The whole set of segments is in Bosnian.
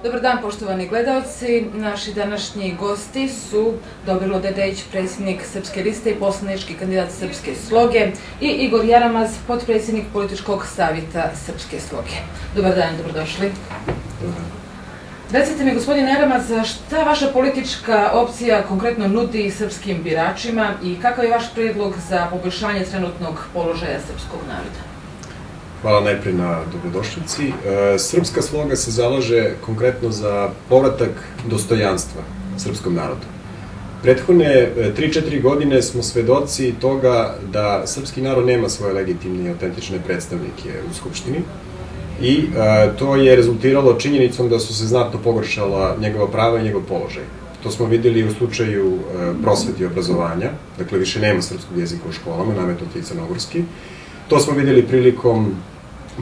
Dobar dan, poštovani gledalci. Naši današnji gosti su Dobrilo Dedejić, predsjednik Srpske liste i poslanički kandidat Srpske sloge, i Igor Jaramaz, potpredsjednik političkog savjeta Srpske sloge. Dobar dan, dobrodošli. Recite mi, gospodine Jaramaz, šta vaša politička opcija konkretno nudi srpskim biračima i kakav je vaš prijedlog za poboljšanje trenutnog položaja srpskog naroda? Hvala najprej na dobrodošlici. Srpska sloga se zalaže konkretno za povratak dostojanstva srpskom narodu. Prethodne 3-4 godine smo svedoci toga da srpski narod nema svoje legitimne i autentične predstavnike u Skupštini i to je rezultiralo činjenicom da su se znatno pogoršala njegova prava i njegov položaj. To smo videli u slučaju prosvete i obrazovanja, dakle više nema srpskog jezika u školama, nametnut je i crnogorski. To smo videli prilikom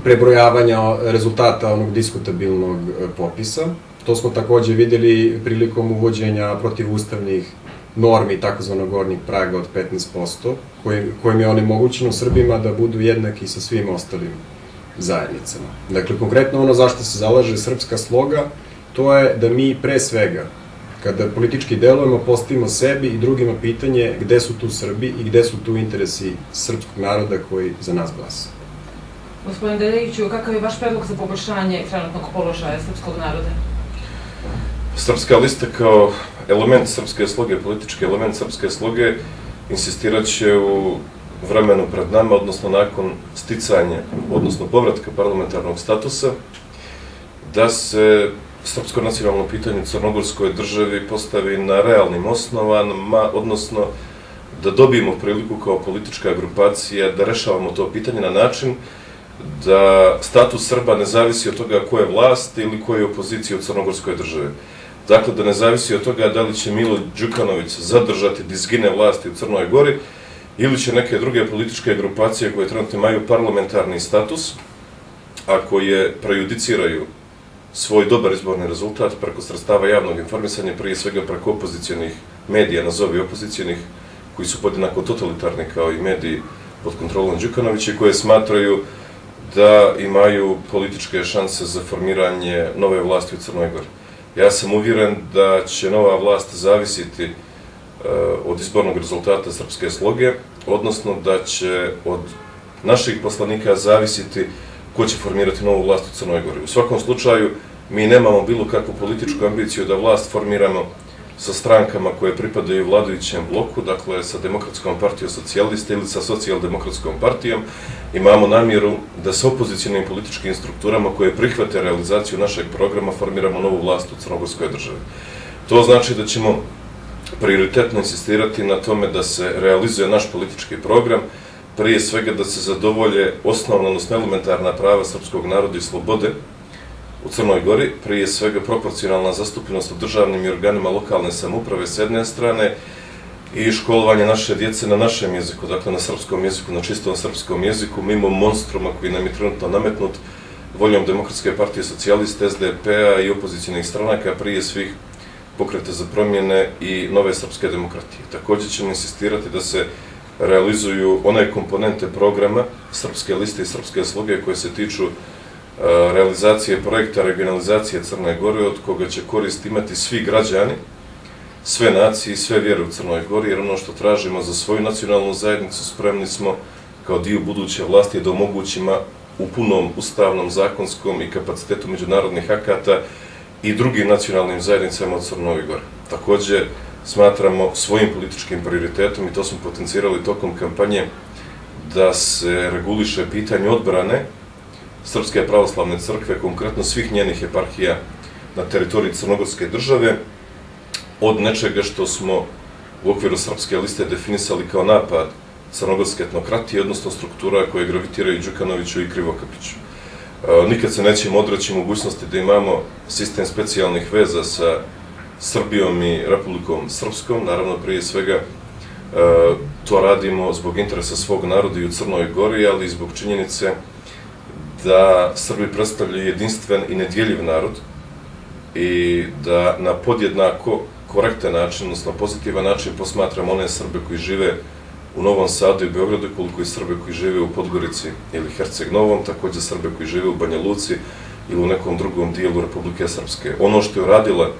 prebrojavanja rezultata onog diskutabilnog popisa. To smo takođe videli prilikom uvođenja protivustavnih normi takozvanog gornjeg praga od 15%, kojim je onemogućeno Srbima da budu jednaki sa svim ostalim zajednicama. Dakle, konkretno ono zašto se zalaže Srpska sloga, to je da mi pre svega, kada politički delujemo, postavimo sebi i drugima pitanje gde su tu Srbi i gde su tu interesi srpskog naroda koji za nas glasa. Gospodin Dedejiću, kakav je vaš predlog za poboljšanje trenutnog položaja srpskog naroda? Srpska lista kao element srpske sloge, politički element srpske sloge, insistirat će u vremenu pred nama, odnosno nakon sticanja, odnosno povratka parlamentarnog statusa, da se srpsko nacionalno pitanje u Crnogorskoj državi postavi na realnim osnovama, odnosno da dobijemo priliku kao politička grupacija da rešavamo to pitanje na način da status Srba ne zavisi od toga ko je vlast ili ko je opozicija u Crnogorskoj državi. Dakle, da ne zavisi od toga da li će Milo Đukanović zadržati dizgine vlasti u Crnoj Gori ili će neke druge političke grupacije koje trenutno imaju parlamentarni status, a koje prejudiciraju svoj dobar izborni rezultat preko sredstava javnog informisanja, prije svega preko opozicijonih medija, nazovi opozicijonih, koji su podjednako totalitarni kao i mediji pod kontrolom Đukanovića i koje smatraju da imaju političke šanse za formiranje nove vlasti u Crnoj Gori. Ja sam uvjeren da će nova vlast zavisiti od izbornog rezultata Srpske sloge, odnosno da će od naših poslanika zavisiti ko će formirati novu vlast u Crnoj Gori. U svakom slučaju, mi nemamo bilo kakvu političku ambiciju da vlast formiramo sa strankama koje pripadaju vladajućem bloku, dakle sa Demokratskom partijom socijalista ili sa Socijaldemokratskom partijom. Imamo namjeru da sa opozicijalnim političkim strukturama koje prihvate realizaciju našeg programa formiramo novu vlast u Crnogorskoj državi. To znači da ćemo prioritetno insistirati na tome da se realizuje naš politički program, prije svega da se zadovolje osnovna, odnosno elementarna prava srpskog naroda i slobode u Crnoj Gori, prije svega proporcionalna zastupljenost u državnim i organima lokalne samouprave s jedne strane i školovanje naše djece na našem jeziku, dakle na srpskom jeziku, na čistom srpskom jeziku, mimo monstruma koji nam je trenutno nametnut voljom Demokratske partije socijaliste, SDP-a i opozicijalnih stranaka, prije svih Pokreta za promjene i Nove srpske demokratije. Također ćemo insistirati da se realizuju one komponente programa Srpske liste i Srpske sloge koje se tiču realizacije projekta regionalizacije Crne Gore, od koga će korist imati svi građani, sve nacije i sve vjere u Crnoj Gori, jer ono što tražimo za svoju nacionalnu zajednicu spremni smo kao dio buduće vlasti da omogućimo u punom ustavnom, zakonskom i kapacitetu međunarodnih akata i drugim nacionalnim zajednicama u Crnoj Gori. Također smatramo svojim političkim prioritetom, i to smo potencirali tokom kampanje, da se reguliše pitanje odbrane Srpske pravoslavne crkve, konkretno svih njenih eparhija na teritoriji Crnogorske države, od nečega što smo u okviru Srpske liste definisali kao napad crnogorske etnokratije, odnosno struktura koje gravitiraju Đukanoviću i Krivokapiću. Nikad se nećemo odreći mogućnosti da imamo sistem specijalnih veza sa Srbijom i Republikom Srpskom, naravno prije svega to radimo zbog interesa svog naroda i u Crnoj Gori, ali i zbog činjenice da Srbi predstavljaju jedinstven i nedjeljiv narod i da na podjednako korektan način, odnosno pozitivan način posmatramo one Srbe koji žive u Novom Sadu i Beogradu, koliko i Srbe koji žive u Podgorici ili Herceg Novom, također Srbe koji žive u Banja Luci ili u nekom drugom dijelu Republike Srpske. Ono što je uradila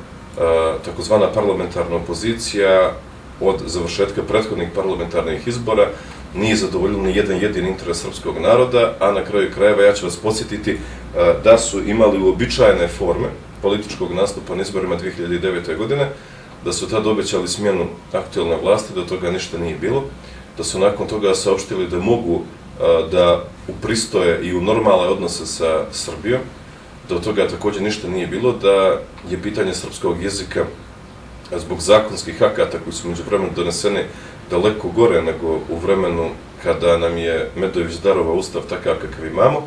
takozvana parlamentarna opozicija od završetka prethodnih parlamentarnih izbora nije zadovoljilo ni jedan jedini interes srpskog naroda, a na kraju krajeva ja ću vas podsjetiti da su imali uobičajene forme političkog nastupa na izborima 2009. godine, da su tad obećali smjenu aktuelne vlasti, da toga ništa nije bilo, da su nakon toga saopštili da mogu da upristoje i u normalne odnose sa Srbijom, da od toga također ništa nije bilo, da je pitanje srpskog jezika zbog zakonskih akata koji su međuvremenu doneseni daleko gore nego u vremenu kada nam je Medojević darovao ustav takav kakav imamo.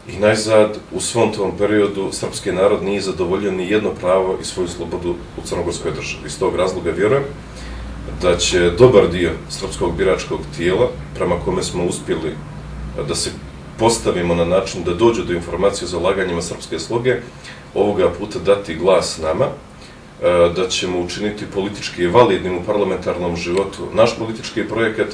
I najzad, u svom tom periodu, srpski narod nije zadovoljio ni jedno pravo i svoju slobodu u crnogorskoj državi. Iz tog razloga vjerujem da će dobar dio srpskog biračkog tijela, prema kome smo uspjeli da se postavimo na način da dođu do informacije o zalaganjima srpske sloge, ovoga puta dati glas nama, da ćemo učiniti politički validnim u parlamentarnom životu naš politički projekat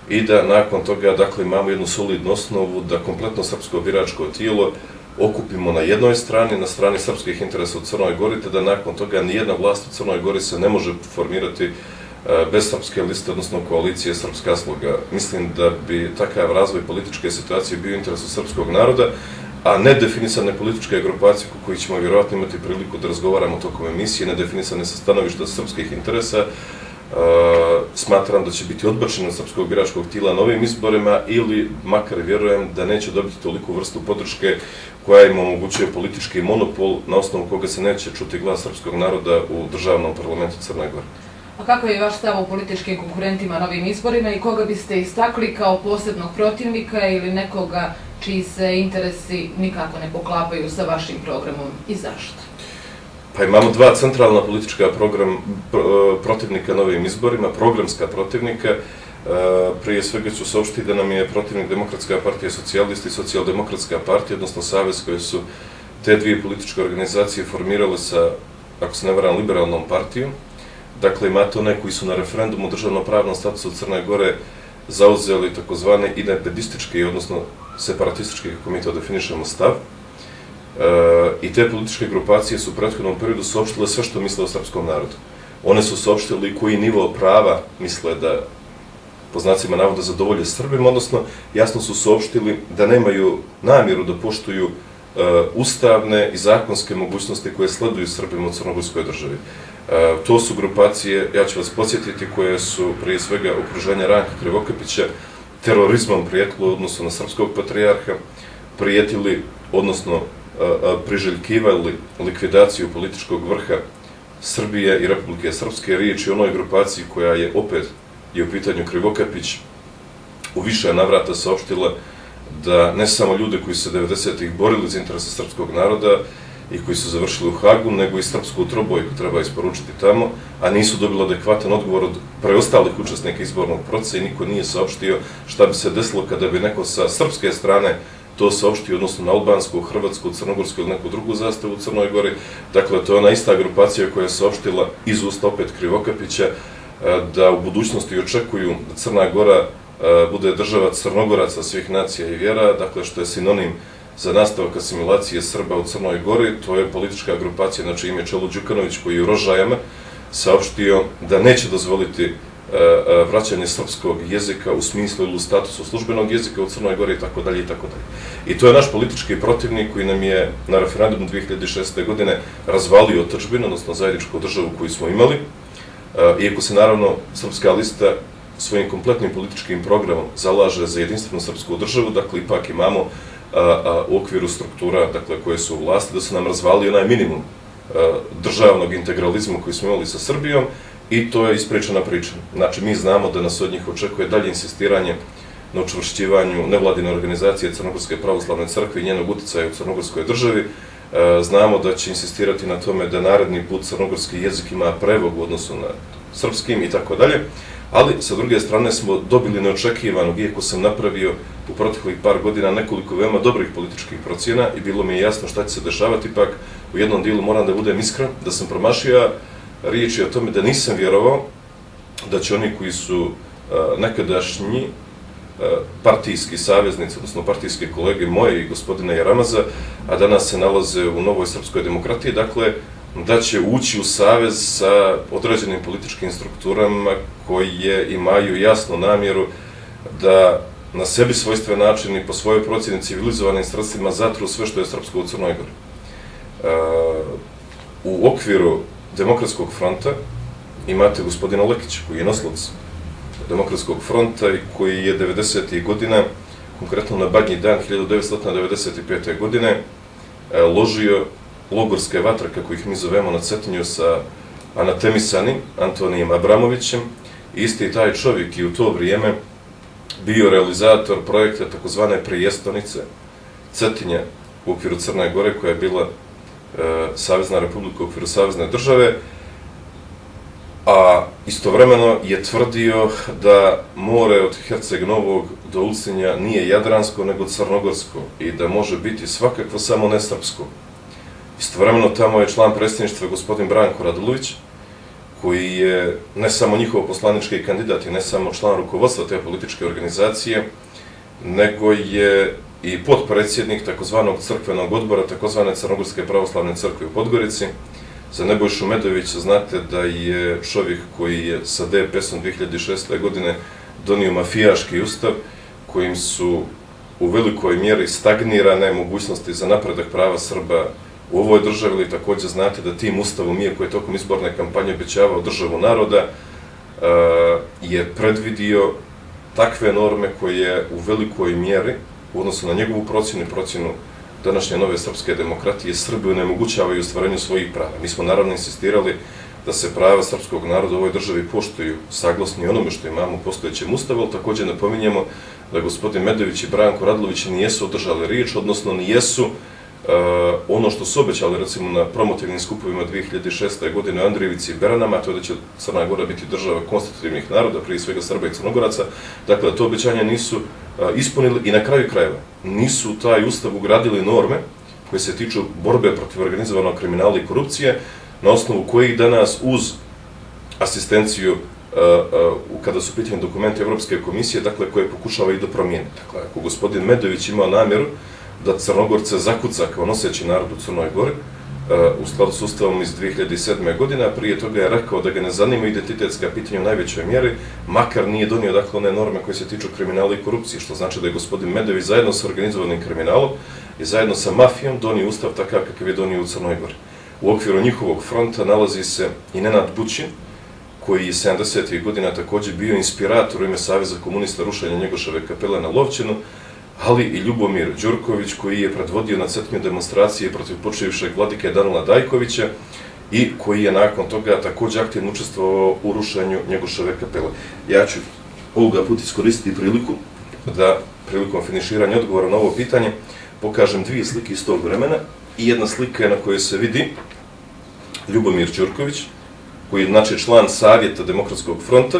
i da nakon toga, dakle, imamo jednu solidnu osnovu da kompletno srpsko biračko tijelo okupimo na jednoj strani, na strani srpskih interesa u Crnoj Gori, te da nakon toga nijedna vlast u Crnoj Gori se ne može formirati bez srpske liste, odnosno koalicije Srpska sloga. Mislim da bi takav razvoj političke situacije bio u interesu srpskog naroda, a nedefinisane političke grupacije ko koji ćemo vjerovatno imati priliku da razgovaramo tokom emisije, nedefinisane sa stanovišta srpskih interesa, smatram da će biti odbačeno od srpskog biračkog tijela na ovim izborima ili makar vjerujem da neće dobiti toliku vrstu podrške koja im omogućuje politički monopol na osnovu koga se neće čuti glas srpskog naroda u državnom parlamentu Crne Gore. A kakav je vaš stav o političkim konkurentima na ovim izborima i koga biste istakli kao posebnog protivnika ili nekoga čiji se interesi nikako ne poklapaju sa vašim programom i zašto? Pa imamo dva centralna politička protivnika na ovim izborima, programska protivnika. Prije svega ću saopštiti da nam je protivnik Demokratska partija socijalista i Socijaldemokratska partija, odnosno savez koje su te dvije političke organizacije formirale sa, ako se ne varam, liberalnom partijom. Dakle, imate one koji su na referendumu o državno-pravnom statusu Crne Gore zauzeli takozvane independentistički, odnosno separatistički, kako mi to definišemo, stav. I te političke grupacije su u prethodnom periodu saopštile sve što misle o srpskom narodu. One su saopštili koji nivo prava misle da, po znacima navoda, zadovolje Srbima, odnosno jasno su saopštili da nemaju namjeru da poštuju ustavne i zakonske mogućnosti koje sleduju Srbima u crnogorskoj državi. To su grupacije, ja ću vas podsjetiti, koje su prije svega okruženja Ranka Krivokapića terorizmom prijetilo u odnosu na srpskog patrijarha, prijetili, odnosno priželjkivali likvidaciju političkog vrha Srbije i Republike Srpske. Riječ je o onoj grupaciji koja je opet u pitanju Krivokapić u više navrata saopštila da ne samo ljude koji su se 90-ih borili za interese srpskog naroda i koji su završili u Hagu, nego i srpsku trobojku treba isporučiti tamo, a nisu dobili adekvatan odgovor od preostalih učesnika izbornog procesa i niko nije saopštio šta bi se desilo kada bi neko sa srpske strane to saopštio, odnosno na albansku, hrvatsku, crnogorsku ili neku drugu zastavu u Crnoj Gori. Dakle, to je ona ista grupacija koja je saopštila iz usta opet Krivokapića da u budućnosti očekuju da Crna Gora bude država Crnogoraca svih nacija i vjera, dakle što je sinonim za nastavak asimilacije Srba u Crnoj Gori. To je politička grupacija na čijem je čelu Đukanović, koji je u Rožajama saopštio da neće dozvoliti vraćanje srpskog jezika u smislu ili u statusu službenog jezika u Crnoj Gori itd. I to je naš politički protivnik koji nam je na referendumu 2006. godine razvalio otadžbinu, odnosno zajedničku državu koju smo imali, iako se naravno Srpska lista svojim kompletnim političkim programom zalaže za jedinstvenu srpsku državu, dakle ipak imamo u okviru struktura koje su u vlasti da su nam razvali onaj minimum državnog integralizma koji smo imali sa Srbijom i to je ispričana priča. Znači, mi znamo da nas od njih očekuje dalje insistiranje na učvršćivanju nevladine organizacije Crnogorske pravoslavne crkve i njenog utjecaja u crnogorskoj državi. Znamo da će insistirati na tome da naredni put crnogorski jezik ima prevog u odnosu na srpskim i tako dalje. Ali, sa druge strane, smo dobili neočekivanog, iako sam napravio u proteklih par godina nekoliko veoma dobrih političkih procjena i bilo mi je jasno šta će se dešavati, ipak u jednom dijelu moram da budem iskren, da sam promašio riječi o tome da nisam vjerovao da će oni koji su nekadašnji partijski saveznici, odnosno partijske kolege moje i gospodina Jaramaza, a danas se nalaze u Novoj srpskoj demokratiji, dakle, da će ući u savez sa određenim političkim strukturama koje imaju jasnu namjeru da na sebi svojstven način i po svojoj procjeni civilizovanim sredstvima zatru sve što je srpsko u Crnoj Gori. U okviru Demokratskog fronta imate gospodina Lekića, koji je nosilac Demokratskog fronta i koji je 90. godina, konkretno na Badnji dan 1995. godine, ložio logorske vatre, kako ih mi zovemo, na Cetinju sa anatemisanim Antonijem Abramovićem. Isti taj čovjek i u to vrijeme bio realizator projekta takozvane prijestonice Cetinja u okviru Crne Gore, koja je bila savezna republika u okviru savezne države, a istovremeno je tvrdio da more od Herceg Novog do Ulcinja nije jadransko, nego crnogorsko i da može biti svakako samo ne srpsko. Istovremeno tamo je član predsjedništva gospodin Branko Radulović, koji je ne samo njihov poslanički kandidat i ne samo član rukovodstva te političke organizacije, nego je i potpredsjednik takozvanog crkvenog odbora, takozvane Crnogorske pravoslavne crkve u Podgorici. Za Nebojšu Medovića znate da je čovjek koji je sa DPS-om 2006. godine donio mafijaški ustav, kojim su u velikoj mjeri stagnirane mogućnosti za napredak prava Srba u ovoj državi, ili također znate da tim ustavom, iako je tokom izborne kampanje obećavao državu naroda, je predvidio takve norme koje u velikoj mjeri, u odnosu na njegovu procjenu i procjenu današnje Nove srpske demokratije, Srbiju onemogućavaju u ostvarenju svojih prava. Mi smo naravno insistirali da se prava srpskog naroda u ovoj državi poštuju saglasno i onome što imamo u postojećem ustavu, ali također napominjemo da gospodin Medović i Branko Radulović nijesu održali riječ, odnosno nijesu ono što su obećali, recimo, na promotivnim skupovima 2006. godine u Andrijevici i Beranama, to je da će Crna Gora biti država konstitutivnih naroda, prije svega Srba i Crnogoraca. Dakle, to obećanje nisu ispunili i na kraju krajeva nisu u taj ustav ugradili norme koje se tiču borbe protiv organizovanog kriminala i korupcije, na osnovu kojih danas uz asistenciju kada su pitanje dokumenti Evropske komisije, dakle, koje pokušava i da promijeni. Dakle, ako gospodin Medović imao namjeru da Crnogorce zakuca kao noseći narod u Crnoj Gori, u skladu s ustavom iz 2007. godine, a prije toga je rekao da ga ne zanima identitetska pitanja u najvećoj mjeri, makar nije donio, dakle, one norme koje se tiču kriminala i korupcije, što znači da je gospodin Medović zajedno sa organizovanim kriminalom i zajedno sa mafijom donio ustav takav kakav je donio u Crnoj Gori. U okviru njihovog fronta nalazi se i Nenad Bućin, koji je 70. godina također bio inspirator u ime Saveza komunista rušenja Njegoševe kapele na Lovćenu, ali i Ljubomir Đurković, koji je predvodio na Cetinju demonstracije protiv počivšeg vladike Danila Dajkovića i koji je nakon toga također aktivno učestvovao u rušenju Njegoševe kapele. Ja ću ovoga put iskoristiti priliku da prilikom finiširanja odgovora na ovo pitanje pokažem dvije slike iz tog vremena i jedna slika je na kojoj se vidi Ljubomir Đurković, koji je, znači, član Savjeta Demokratskog fronta,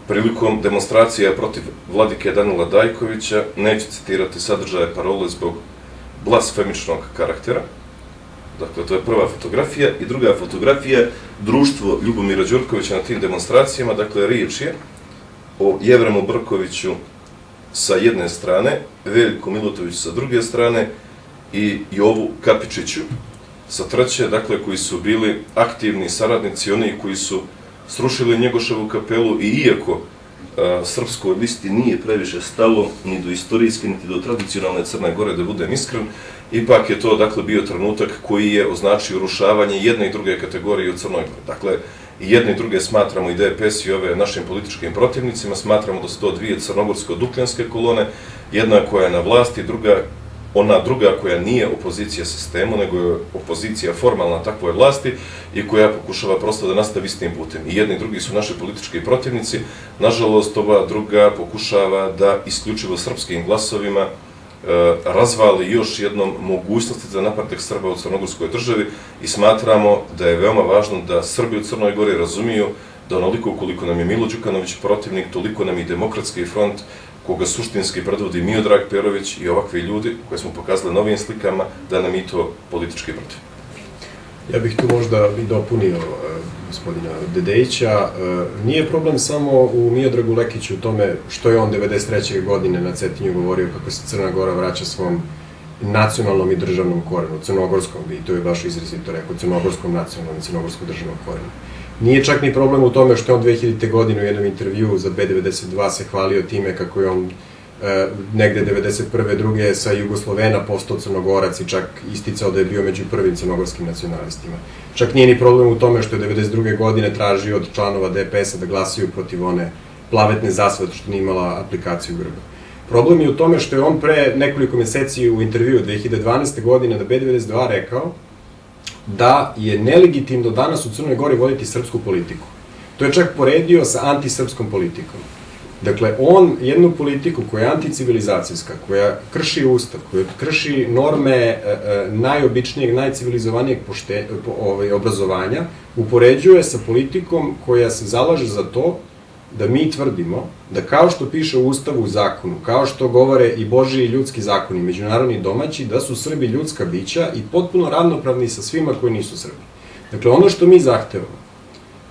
prilikom demonstracija protiv vladike Danila Dajkovića, neću citirati sadržaje parole zbog blasfemičnog karaktera. Dakle, to je prva fotografija. I druga fotografija, društvo Ljubomira Đurkovića na tim demonstracijama. Dakle, riječ je o Jevremu Brkoviću sa jedne strane, Veljku Milutoviću sa druge strane i Jovu Kapičiću sa treće, dakle, koji su bili aktivni saradnici, oni koji su srušili Njegoševu kapelu i iako srpskoj listi nije previše stalo ni do istorijske, niti do tradicionalne Crne Gore, da budem iskren, ipak je to, dakle, bio trenutak koji je označio rušavanje jedne i druge kategorije u Crnoj Gori. Dakle, i jedne i druge smatramo, i DPS i ove našim političkim protivnicima, smatramo da su to dvije crnogorsko-dukljanske kolone, jedna koja je na vlasti, ona druga koja nije opozicija sistemu, nego je opozicija formalna takvoj vlasti i koja pokušava prosto da nastavi s tim putem. I jedni i drugi su naši politički protivnici. Nažalost, ova druga pokušava da isključivo srpskim glasovima razvali još jednom mogućnosti za napredak Srba u crnogorskoj državi i smatramo da je veoma važno da Srbi u Crnoj Gori razumiju da onoliko koliko nam je Milo Đukanović protivnik, toliko nam i Demokratski front, koga suštinski predvodi Miodrag Perović i ovakvi ljudi koje smo pokazali na ovim slikama, da nam i to politički protiv. Ja bih tu možda i dopunio gospodina Dedejića. Nije problem samo u Miodragu Lekiću u tome što je on 1993. godine na Cetinju govorio kako se Crna Gora vraća svom nacionalnom i državnom korenu, crnogorskom, i to je baš izrazito rekao, crnogorskom nacionalnom i crnogorskom državnom korenu. Nije čak ni problem u tome što je on 2000. godine u jednom intervjuu za B92 se hvalio time kako je on negde 1991. druge sa Jugoslovena postao Crnogorac i čak isticao da je bio među prvim crnogorskim nacionalistima. Čak nije ni problem u tome što je 1992. godine tražio od članova DPS-a da glasaju protiv one plavetne zasvete što nije imala aplikaciju grba. Problem je u tome što je on pre nekoliko meseci u intervjuu 2012. godine na B92 rekao da je nelegitimno danas u Crnoj Gori voditi srpsku politiku. To je čak poredio sa antisrpskom politikom. Dakle, on jednu politiku koja je anticivilizacijska, koja krši ustav, koja krši norme najobičnijeg, najcivilizovanijeg obrazovanja, upoređuje sa politikom koja se zalaže za to da mi tvrdimo da kao što piše u Ustavu u zakonu, kao što govore i Božji i ljudski zakoni, međunarodni i domaći, da su Srbi ljudska bića i potpuno ravnopravni sa svima koji nisu Srbi. Dakle, ono što mi zahtevamo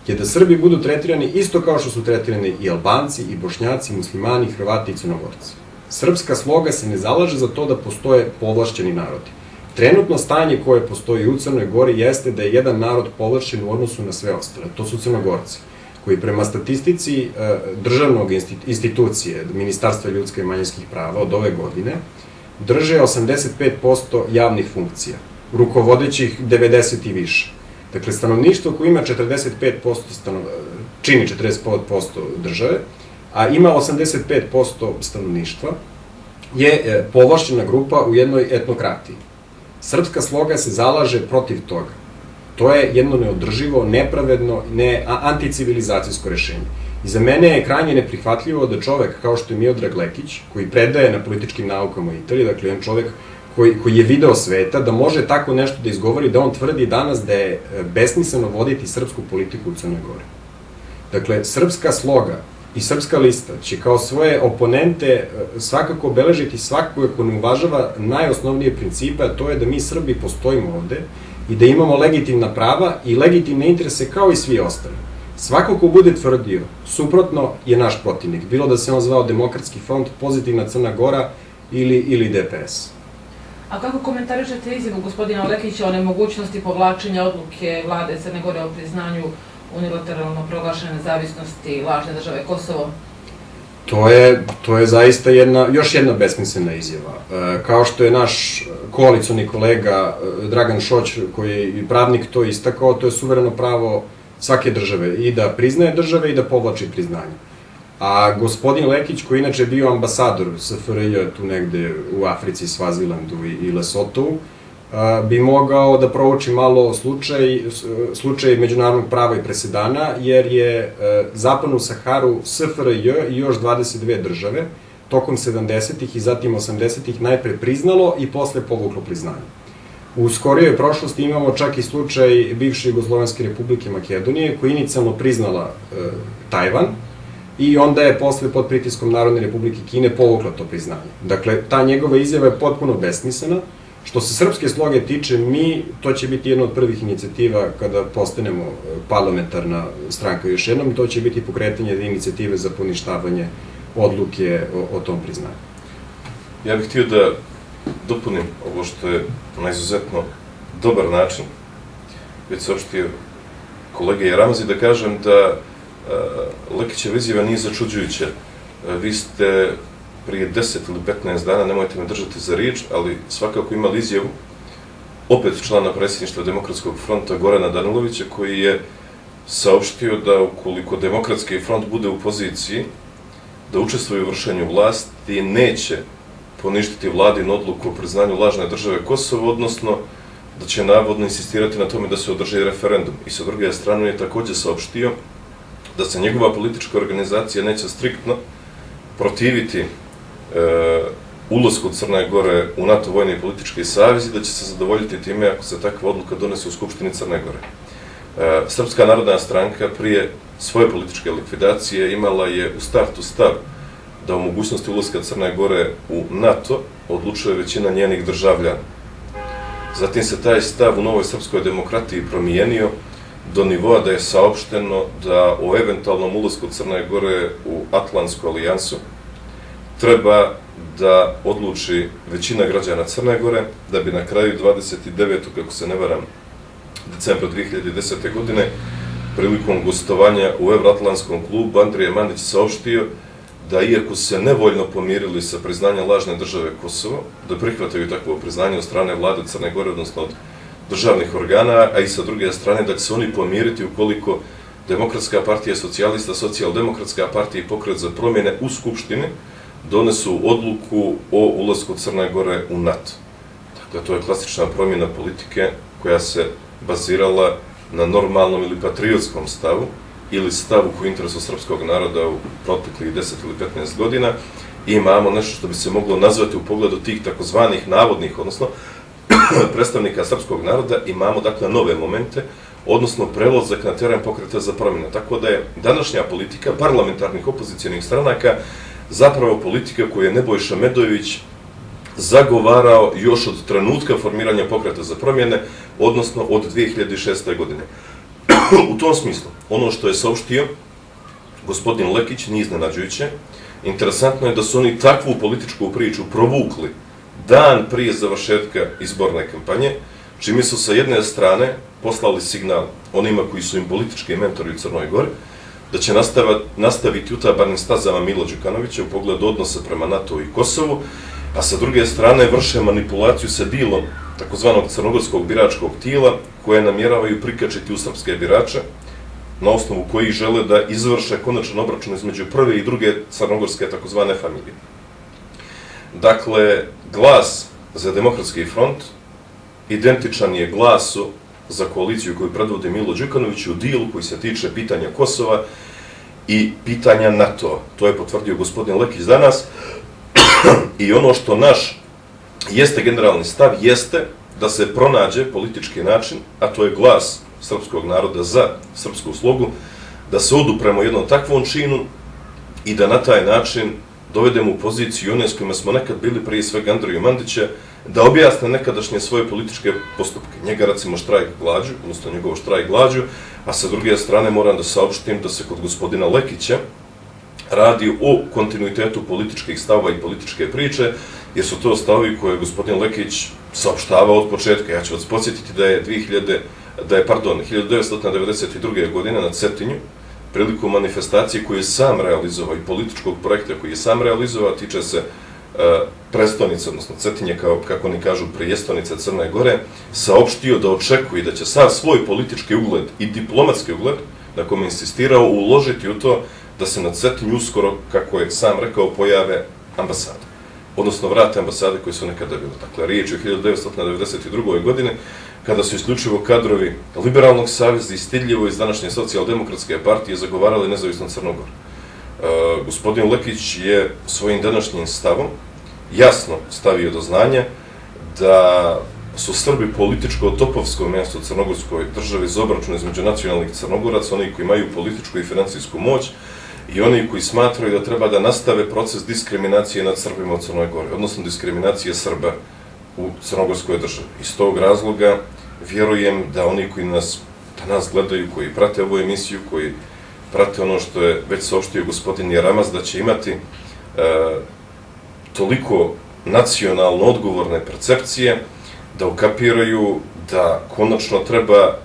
je da Srbi budu tretirani isto kao što su tretirani i Albanci, i Bošnjaci, i Muslimani, i Hrvati, i Crnogorci. Srpska sloga se ne zalaže za to da postoje povlašćeni narodi. Trenutno stanje koje postoji u Crnoj Gori jeste da je jedan narod povlašćen u odnosu na sve ostale. To su Crnogorci, koji prema statistici državnog institucije, Ministarstva ljudskih i manjinskih prava od ove godine, drže 85% javnih funkcija, rukovodećih 90 i više. Dakle, stanovništvo koje ima 45% čini 40% države, a ima 85% stanovništva, je povlašćena grupa u jednoj etnokratiji. Srpska sloga se zalaže protiv toga. To je jedno neodrživo, nepravedno, anticivilizacijsko rešenje. I za mene je krajnje neprihvatljivo da čovek kao što je Miodrag Lekić, koji predaje na političkim naukama u Italiji, dakle jedan čovek koji je video sveta, da može tako nešto da izgovori, da on tvrdi danas da je besmisleno voditi srpsku politiku u Crnoj Gori. Dakle, srpska sloga i srpska lista će kao svoje oponente svakako obeležiti svakoga ko ne uvažava najosnovnije principe, a to je da mi Srbi postojimo ovde i da imamo legitimna prava i legitimne interese kao i svi ostali. Svako ko bude tvrdio, suprotno je naš protivnik, bilo da se on zvao Demokratski front, Pozitivna Crna Gora ili DPS. A kako komentarišete izjavu gospodina Lekića o nemogućnosti povlačenja odluke vlade Crne Gore o priznanju unilateralno proglašene nezavisnosti lažne države Kosovo? To je zaista još jedna besmislena izjava. Kao što je naš koalicioni kolega Dragan Šoć, koji je i pravnik, to istakao, to je suvereno pravo svake države i da priznaje države i da povlači priznanje. A gospodin Lekić, koji inače bio ambasador SFRJ tu negde u Africi, Svazilandu i Lesotovu, bi mogao da prouči malo slučaj međunarodnog prava i presedana, jer je Zapadnu Saharu SFRJ i još 22 države tokom 70-ih i zatim 80-ih najpre priznalo i posle povuklo priznanje. U skorijoj prošlosti imamo čak i slučaj bivše Jugoslovenske republike Makedonije, koja je inicijalno priznala Tajvan, i onda je posle pod pritiskom Narodne republike Kine povukla to priznanje. Dakle, ta njegova izjava je potpuno besmislena. Što se srpske sloge tiče, to će biti jedna od prvih inicijativa kada postanemo parlamentarna stranka još jednom, to će biti pokretanje inicijative za poništavanje odluke o tom priznanju. Ja bih htio da dopunim ovo što je na izuzetno dobar način već saopštio kolega Jaramazi, da kažem da Lekićeva izjava nije začuđujuća. Vi ste prije 10 ili 15 dana, nemojte me držati za riječ, ali svakako imali izjavu opet člana predsjedništva Demokratskog fronta Gorana Danilovića, koji je saopštio da ukoliko Demokratski front bude u poziciji da učestvuje u vršenju vlasti, neće poništiti vladinu odluku o priznanju lažne države Kosovo, odnosno da će navodno insistirati na tome da se održi referendum. I sa druge strane je također saopštio da se njegova politička organizacija neće striktno protiviti ulasku Crne Gore u NATO vojni i politički savez i da će se zadovoljiti time ako se takva odluka donese u Skupštini Crne Gore. Srpska narodna stranka prije svoje političke likvidacije imala je u startu stav da o mogućnosti ulaska Crne Gore u NATO odlučuje većina njenih državljana. Zatim se taj stav u Novoj srpskoj demokratiji promijenio do nivoa da je saopšteno da o eventualnom ulasku Crne Gore u Atlantsku alijansu treba da odluči većina građana Crne Gore, da bi na kraju 29. kako se ne varam, decembra 2010. godine, prilikom gostovanja u Evroatlantskom klubu, Andrija Mandić saopštio da iako se nevoljno pomirili sa priznanjem lažne države Kosovo, da prihvataju takvo priznanje od strane vlade Crne Gore, odnosno od državnih organa, a i sa druge strane da će se oni pomiriti ukoliko Demokratska partija socijalista, Socijaldemokratska partija i Pokret za promjene u Skupštini donesu odluku o ulasku Crne Gore u NATO. Dakle, to je klasična promjena politike koja se bazirala na normalnom ili patriotskom stavu ili stavu koji je interesu srpskog naroda u proteklih 10 ili 15 godina i imamo nešto što bi se moglo nazvati u pogledu tih takozvanih navodnih, odnosno predstavnika srpskog naroda, imamo dakle nove momente, odnosno prelazak na teren Pokreta za promjene. Tako da je današnja politika parlamentarnih opozicionih stranaka zapravo politika koju je Nebojša Medojević zagovarao još od trenutka formiranja Pokreta za promjene, odnosno od 2006. godine. U tom smislu, ono što je saopštio gospodin Lekić nije iznenađujuće. Interesantno je da su oni takvu političku priču provukli dan prije završetka izborne kampanje, čime su sa jedne strane poslali signal onima koji su im politički mentori u Crnoj Gori, da će nastaviti utabarnim stazama Mila Đukanovića u pogledu odnosa prema NATO i Kosovu, a sa druge strane vrše manipulaciju sa dilom takozvanog crnogorskog biračkog tijela, koje namjeravaju prikačiti u srpske birače, na osnovu kojih žele da izvrše konačan obračun između prve i druge crnogorske takozvane familije. Dakle, glas za Demokratski front identičan je glasu za koaliciju koju predvodi Milo Đukanović u dilu koji se tiče pitanja Kosova i pitanja NATO. To je potvrdio gospodin Lekić danas. I ono što naš jeste generalni stav, jeste da se pronađe politički način, a to je glas srpskog naroda za srpsku slogu, da se odupremo jednom takvom činu i da na taj način dovedemo u poziciju one s kojima smo nekad bili, prije svega Andriju Mandića, da objasne nekadašnje svoje političke postupke. Njega, recimo, štrajk glađu, odnosno njegov štrajk glađu, a sa druge strane moram da saopštim da se kod gospodina Lekića radi o kontinuitetu političkih stavova i političke priče, jer su to stavovi koje je gospodin Lekić saopštavao od početka. Ja ću vas podsjetiti da je 1992. godine na Cetinju, prilikom manifestacije koju je sam realizovao i političkog projekta koji je sam realizovao, tiče se prestonice, odnosno Cetinje, kao, kako oni kažu, prijestonice Crne Gore, saopštio da očekuje da će sav svoj politički ugled i diplomatski ugled, na kome je insistirao, uložiti u to da se na Cetinju uskoro, kako je sam rekao, pojave ambasade. Odnosno vrate ambasade koje su nekada bile. Dakle, riječ je o 1992. godine, kada su isključivo kadrovi Liberalnog saveza i stidljivo iz današnje Socijaldemokratske partije zagovarali nezavisnu Crnu Goru. Gospodin Lekić je svojim današnjim stavom jasno stavio do znanja da su Srbi političko topovsko mjesto u crnogorskoj državi za obračun između nacionalnih Crnogoraca, oni koji imaju političku i financijsku moć i oni koji smatraju da treba da nastave proces diskriminacije nad Srbima u Crnoj Gori, odnosno diskriminacije Srba u crnogorskoj državi. Iz tog razloga vjerujem da oni koji nas gledaju, koji prate ovu emisiju, koji prate ono što je već saopštio gospodin Jaramaz, da će imati toliko nacionalno odgovorne percepcije da ukapiraju da konačno treba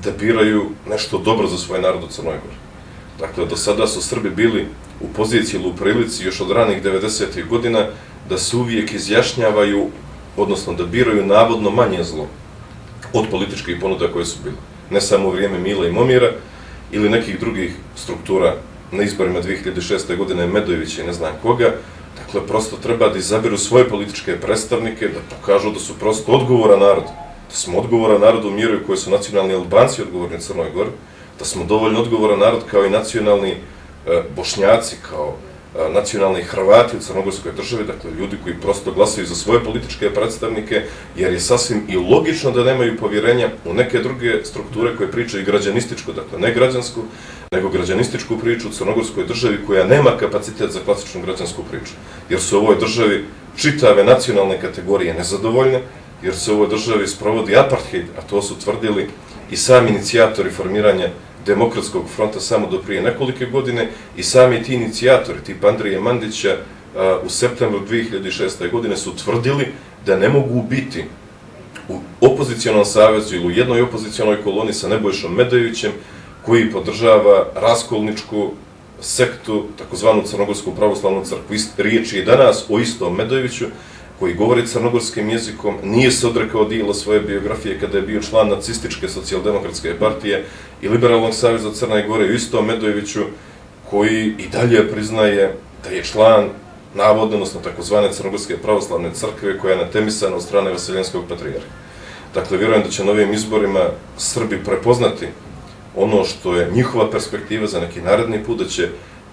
da biraju nešto dobro za svoj narod u Crnoj Gori. Dakle, do sada su Srbi bili u poziciji ili u prilici još od ranih 90. godina da se uvijek izjašnjavaju, odnosno da biraju navodno manje zlo od političkih ponuda koje su bile. Ne samo u vrijeme Mila i Momira ili nekih drugih struktura na izborima 2006. godine Medojevića i ne znam koga. Dakle, prosto treba da izabiru svoje političke predstavnike, da pokažu da su prosto odgovoran narod. Da smo odgovoran narod u mjeru koje su nacionalni Albanci odgovorni u Crnoj Gori, da smo dovoljno odgovoran narod kao i nacionalni Bošnjaci, kao nacionalni Hrvati u crnogorskoj državi, dakle ljudi koji prosto glasaju za svoje političke predstavnike, jer je sasvim i logično da nemaju povjerenja u neke druge strukture koje pričaju građanističku, dakle ne građansku, nego građanističku priču u crnogorskoj državi koja nema kapacitet za klasičnu građansku priču. Jer su u ovoj državi čitave nacionalne kategorije nezadovoljne, jer se u ovoj državi sprovodi apartheid, a to su tvrdili i sami inicijatori formiranja Demokratskog fronta samo do prije nekolike godine i sami ti inicijatori, tipa Andrije Mandića, u septembru 2006. godine su tvrdili da ne mogu biti u opozicijalnom savezu ili u jednoj opozicijalnoj koloni sa Nebojšom Medojevićem, koji podržava raskolničku sektu, takozvanu Crnogorsku pravoslavnu crkvu. Riječ je danas o istom Medojeviću, koji govori crnogorskim jezikom, nije se odrekao dijela svoje biografije kada je bio član nacističke socijaldemokratske partije i Liberalnog saveza Crne Gore, u istom Medojeviću, koji i dalje priznaje da je član navodno, odnosno takozvane Crnogorske pravoslavne crkve, koja je natemisana od strane Vaseljenskog patrijarha. Dakle, vjerujem da će na ovim izborima Srbi prepoznati ono što je njihova perspektiva za neki naredni put, da će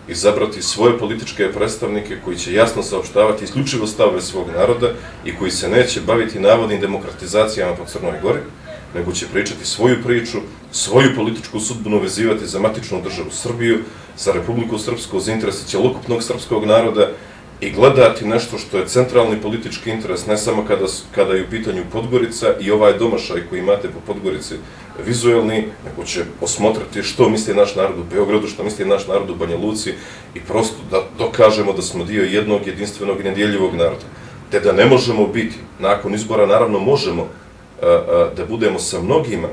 izabrati svoje političke predstavnike koji će jasno saopštavati isključivo stavove svog naroda i koji se neće baviti navodnim demokratizacijama po Crnoj Gori, nego će pričati svoju priču, svoju političku sudbinu vezivati za matičnu državu Srbiju, za Republiku Srpsku, za interese celokupnog srpskog naroda i gledati nešto što je centralni politički interes, ne samo kada je u pitanju Podgorica i ovaj domašaj koji imate po Podgorici vizuelni, nego će osmotriti što misli naš narod u Beogradu, što misli naš narod u Banja Luci i prosto da dokažemo da smo dio jednog jedinstvenog i nedjeljivog naroda. Te da ne možemo biti, nakon izbora naravno možemo da budemo sa mnogima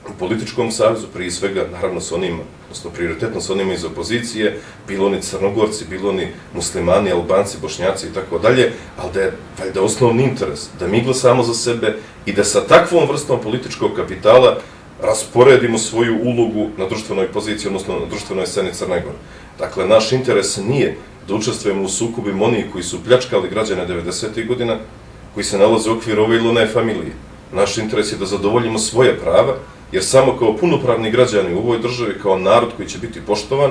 u političkom savezu, prije svega naravno sa onima, odnosno prioritetno sa onima iz opozicije, bilo oni Crnogorci, bilo oni muslimani, Albanci, Bošnjaci i tako dalje, ali da je valjda osnovni interes da mi glasamo za sebe i da sa takvom vrstom političkog kapitala rasporedimo svoju ulogu na društvenoj poziciji, odnosno na društvenoj sceni Crne Gore. Dakle, naš interes nije da učestvujemo u sukobima onih koji su pljačkali građane 90. godina, koji se nalaze u okviru ove ili one familije. Naš interes je da zadovoljimo svoje prava, jer samo kao punopravni građani u ovoj državi, kao narod koji će biti poštovan,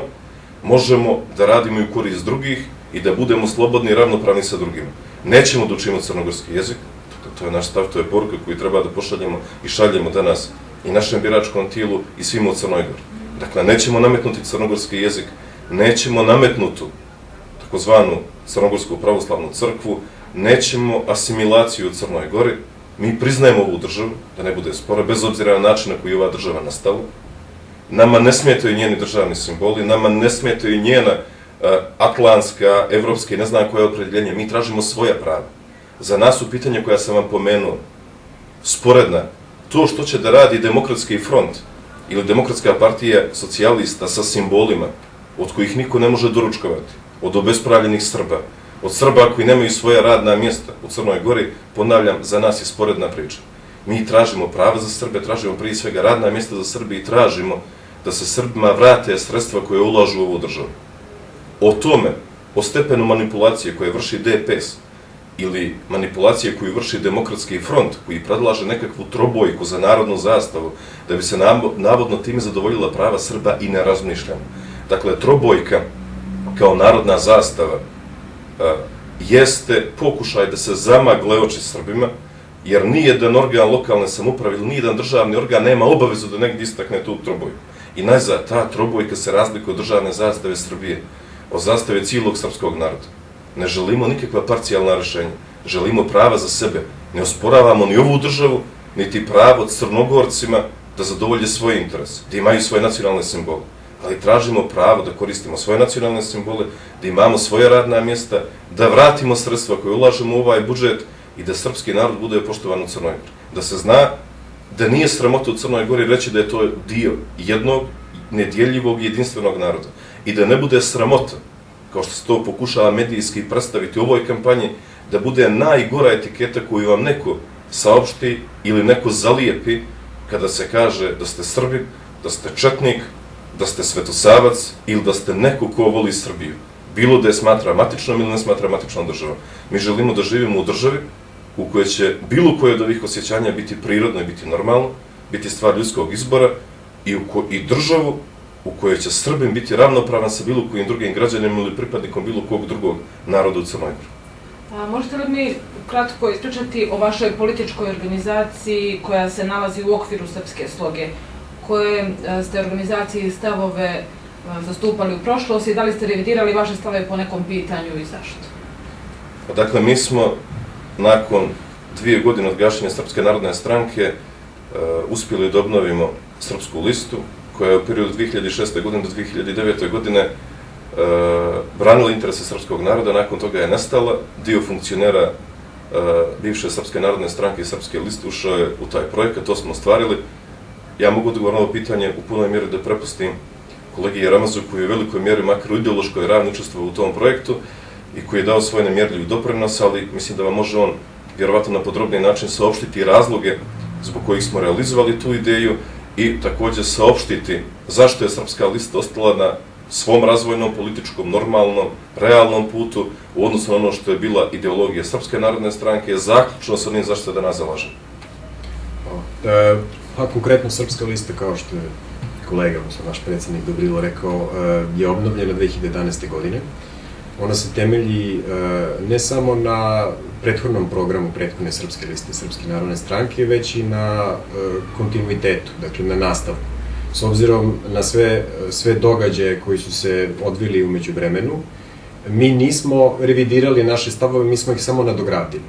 možemo da radimo i u korist drugih i da budemo slobodni i ravnopravni sa drugima. Nećemo da učimo crnogorski jezik, to je naš stav, to je poruka koju treba da pošaljemo i šaljemo danas i našem biračkom tijelu i svima u Crnoj Gori. Dakle, nećemo nametnuti crnogorski jezik, nećemo nametnutu takozvanu Crnogorsku pravoslavnu crkvu, nećemo asimilaciju u Crnoj Gori. Mi priznajemo ovu državu, da ne bude spora, bez obzira na način na koji je ova država nastala. Nama ne smetaju njeni državni simboli, nama ne smetaju njena atlantska, evropska i ne znam koje opredjeljenje. Mi tražimo svoja prava. Za nas su pitanja koja sam vam pomenuo sporedna. To što će da radi Demokratski front ili Demokratska partija socijalista sa simbolima od kojih niko ne može doručkovati, od obespravljenih Srba, od Srba koji nemaju svoja radna mjesta u Crnoj Gori, ponavljam, za nas je sporedna priča. Mi tražimo prava za Srbe, tražimo prije svega radna mjesta za Srbe i tražimo da se Srbima vrate sredstva koje ulažu u ovu državu. O tome, o stepenu manipulacije koje vrši DPS ili manipulacije koju vrši Demokratski front, koji predlaže nekakvu trobojku za narodnu zastavu, da bi se navodno time zadovoljila prava Srba i ne razmišljamo. Dakle, trobojka kao narodna zastava jeste pokušaj da se zamagle oči Srbima, jer nijedan organ lokalne samouprave ili nijedan državni organ nema obavezu da negdje istakne tu trobojku. I najzad, ta trobojka se razlikuje od državne zastave Srbije, od zastave cijelog srpskog naroda. Ne želimo nikakva parcijalna rješenja, želimo prava za sebe. Ne osporavamo ni ovu državu, niti pravo Crnogorcima da zadovolje svoje interese, da imaju svoje nacionalne simbole. Ali tražimo pravo da koristimo svoje nacionalne simbole, da imamo svoje radna mjesta, da vratimo sredstva koje ulažemo u ovaj budžet i da srpski narod bude poštovan u Crnoj Gori. Da se zna da nije sramota u Crnoj Gori reći da je to dio jednog nedjeljivog i jedinstvenog naroda. I da ne bude sramota, kao što se to pokušava medijski predstaviti u ovoj kampanji, da bude najgora etiketa koju vam neko saopšti ili neko zalijepi kada se kaže da ste Srbin, da ste četnik, da ste svetosavac ili da ste neko ko voli Srbiju. Bilo da je smatra matičnom ili ne smatra matičnom državom. Mi želimo da živimo u državi u kojoj će bilo koje od ovih osjećanja biti prirodno i biti normalno, biti stvar ljudskog izbora i državu u kojoj će Srbin biti ravnopravan sa bilo kojim drugim građanima ili pripadnikom bilo kog drugog naroda u Crnoj Gori. Možete li mi kratko ispričati o vašoj političkoj organizaciji koja se nalazi u okviru Srpske sloge? Koje ste organizacije i stavove zastupali u prošlosti i da li ste revidirali vaše stavove po nekom pitanju i zašto? Dakle, mi smo nakon 2 godine od gašenja Srpske narodne stranke uspjeli da obnovimo Srpsku listu, koja je u periodu 2006. godine do 2009. godine branila interese srpskog naroda, nakon toga je nestala. Dio funkcionera bivše Srpske narodne stranke i Srpske liste ušao je u taj projekat, to smo ostvarili. Ja mogu odgovoriti na ovo pitanje u punoj mjeri da prepustim kolegi Jaramazu, koji je u velikoj mjeri, makar u ideološkoj ravni, učestvovao u tom projektu i koji je dao svoj nemjerljiv doprinos, ali mislim da vam može on vjerovatno na podrobniji način saopštiti razloge zbog kojih smo realizovali tu ideju i također saopštiti zašto je Srpska lista ostala na svom razvojnom, političkom, normalnom, realnom putu u odnosu na ono što je bila ideologija Srpske narodne stranke, zaključno sa onim zašto se danas zalažem. Pa konkretno Srpska lista, kao što je kolega, odnosno naš predsjednik Dobrilo rekao, je obnovljena 2011. godine. Ona se temelji ne samo na prethodnom programu prethodne Srpske liste Srpske narodne stranke, već i na kontinuitetu, dakle na nastavku. S obzirom na sve događaje koji su se odvili umeđu vremenu, mi nismo revidirali naše stavove, mi smo ih samo nadogradili.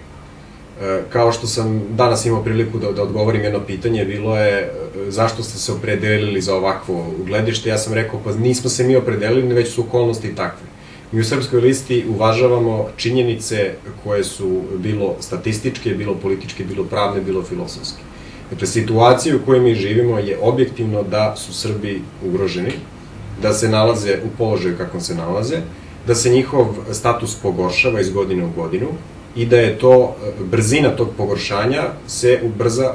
Kao što sam danas imao priliku da odgovorim jedno pitanje, bilo je zašto ste se opredelili za ovakvo gledište. Ja sam rekao, pa nismo se mi opredelili, već su okolnosti takve. Mi u Srpskoj listi uvažavamo činjenice koje su bilo statističke, bilo političke, bilo pravne, bilo filosofske. Dakle, situacija u kojoj mi živimo je objektivno da su Srbi ugroženi, da se nalaze u položaju kakvom se nalaze, da se njihov status pogoršava iz godine u godinu i da je to brzina tog pogoršanja se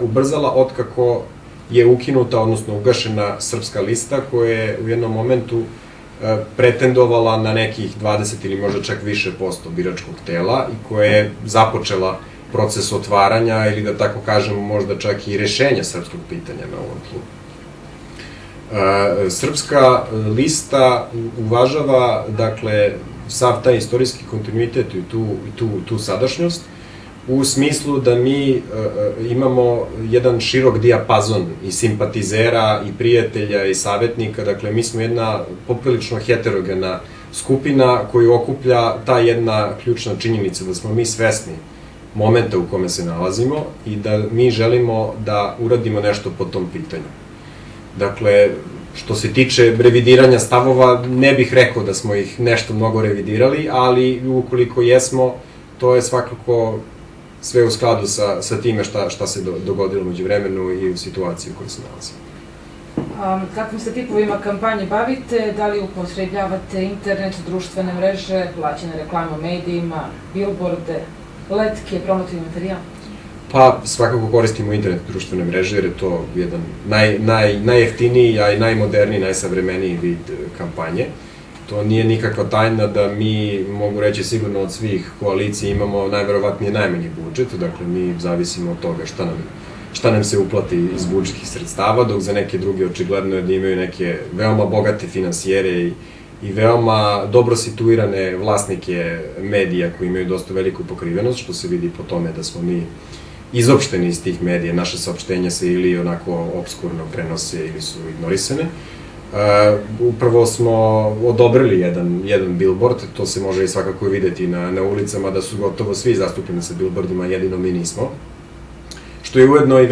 ubrzala otkako je ukinuta, odnosno ugašena Srpska lista, koja je u jednom momentu pretendovala na nekih 20 ili možda čak više posto biračkog tela i koja je započela proces otvaranja ili da tako kažemo možda čak i rešenja srpskog pitanja na ovom tlu. Srpska lista uvažava, dakle, sav taj istorijski kontinuitet i tu sadašnjost, u smislu da mi imamo jedan širok dijapazon i simpatizera, i prijatelja, i savjetnika, dakle, mi smo jedna poprilično heterogena skupina koju okuplja ta jedna ključna činjenica da smo mi svesni momenta u kome se nalazimo i da mi želimo da uradimo nešto po tom pitanju. Dakle, što se tiče revidiranja stavova, ne bih rekao da smo ih nešto mnogo revidirali, ali ukoliko jesmo, to je svakako sve u skladu sa time šta se dogodilo među vremenu i u situaciji u kojoj se nalazimo. Kakvim se tipovima kampanje bavite? Da li upotrebljavate internet, društvene mreže, plaćene reklame u medijima, bilborde, letke, promotivni materijal? Pa, svakako koristimo internet, društvene mreže, jer je to jedan najjeftiniji, a i najmoderniji, najsavremeniji vid kampanje. To nije nikakva tajna da mi, mogu reći sigurno od svih koalicija, imamo najverovatnije najmanji budžet, dakle mi zavisimo od toga šta nam se uplati iz budžetskih sredstava, dok za neke druge očigledno je da imaju neke veoma bogate finansijere i veoma dobro situirane vlasnike medija koji imaju dosta veliku pokrivenost, što se vidi po tome da smo mi izopšteni iz tih medija, naše saopštenja se ili onako obskurno prenose ili su ignorisane. Upravo smo odobrili jedan billboard, to se može i svakako videti na ulicama da su gotovo svi zastupljeni sa billboardima, jedino mi nismo. Što je ujedno i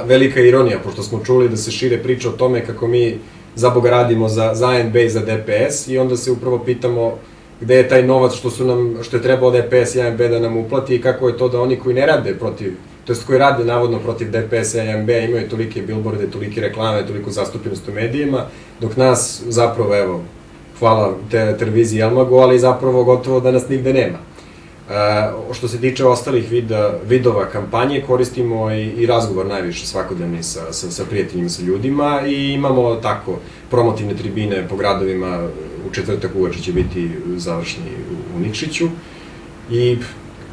velika ironija, pošto smo čuli da se šire priče o tome kako mi zaboga radimo za ANB i za DPS i onda se upravo pitamo gde je taj novac što je trebao DPS i ANB da nam uplati i kako je to da oni koji ne rade protiv, to jest koji rade navodno protiv DPS i ANB imaju tolike billboarde, tolike reklame, toliko zastupljenost u medijima, dok nas zapravo, evo, hvala televiziji Elmagu, ali zapravo gotovo da nas nigde nema. Što se tiče ostalih vidova kampanje, koristimo i razgovor najviše svakodnevni sa prijateljima, sa ljudima i imamo tako promotivne tribine po gradovima, u četvrtak uveče će biti završni u Nikšiću i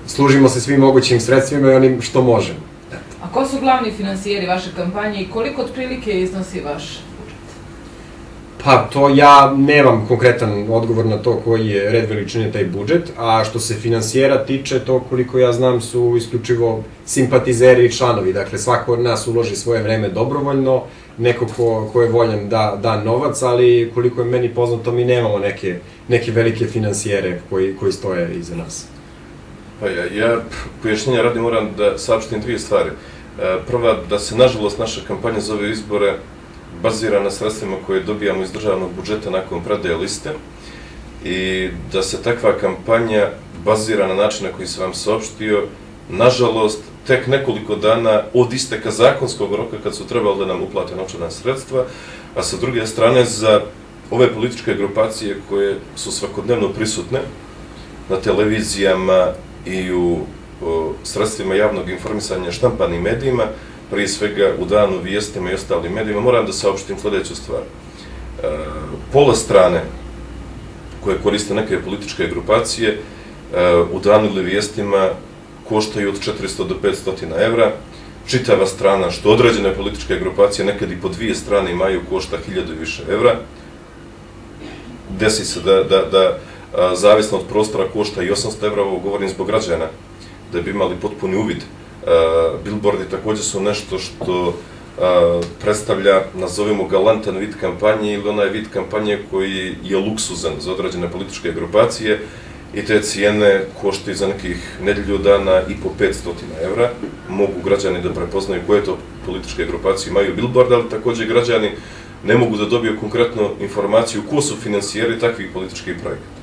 služimo se svim mogućim sredstvima i onim što možemo. A ko su glavni finansijeri vaše kampanje i koliko otprilike iznosi vaš budžet? Pa to ja nemam konkretan odgovor na to koji je red veličine taj budžet, a što se finansijera tiče, to koliko ja znam su isključivo simpatizeri i članovi, dakle svako od nas uloži svoje vreme dobrovoljno, neko ko je voljan da novac, ali koliko je meni poznato mi nemamo neke velike finansijere koji stoje iza nas. Pa ja pojašnjenja radi moram da saopštim dvije stvari. Prva, da se nažalost naša kampanja za ove izbore bazira na sredstvima koje dobijamo iz državnog budžeta nakon predaje liste i da se takva kampanja bazira na način na koji sam vam saopštio, nažalost, tek nekoliko dana od isteka zakonskog roka kad su trebali da nam uplate novčana sredstva, a sa druge strane za ove političke grupacije koje su svakodnevno prisutne na televizijama i u sredstvima javnog informisanja, štampanim medijima, prije svega u Danu, Vijestima i ostalim medijima, moram da saopštim sljedeću stvar. Pola strane koje koriste neke političke grupacije u Danu ili Vijestima koštaju od 400 do 500 evra. Čitava strana, što određene političke grupacije, nekad i po dvije strane imaju, košta 1000 i više evra. Desi se da zavisno od prostora košta i 800 evra, ovo govorim zbog građana, da bi imali potpuni uvid. Billboardi također su nešto što predstavlja, nazovimo, galantan vid kampanje ili onaj vid kampanje koji je luksuzan za određene političke grupacije i te cijene koštaju za nekih nedelju dana i po 500 evra. Mogu građani da prepoznaju koje to političke grupacije imaju billboard, ali također građani ne mogu da dobiju konkretnu informaciju ko su financijeri takvih političkih projekata.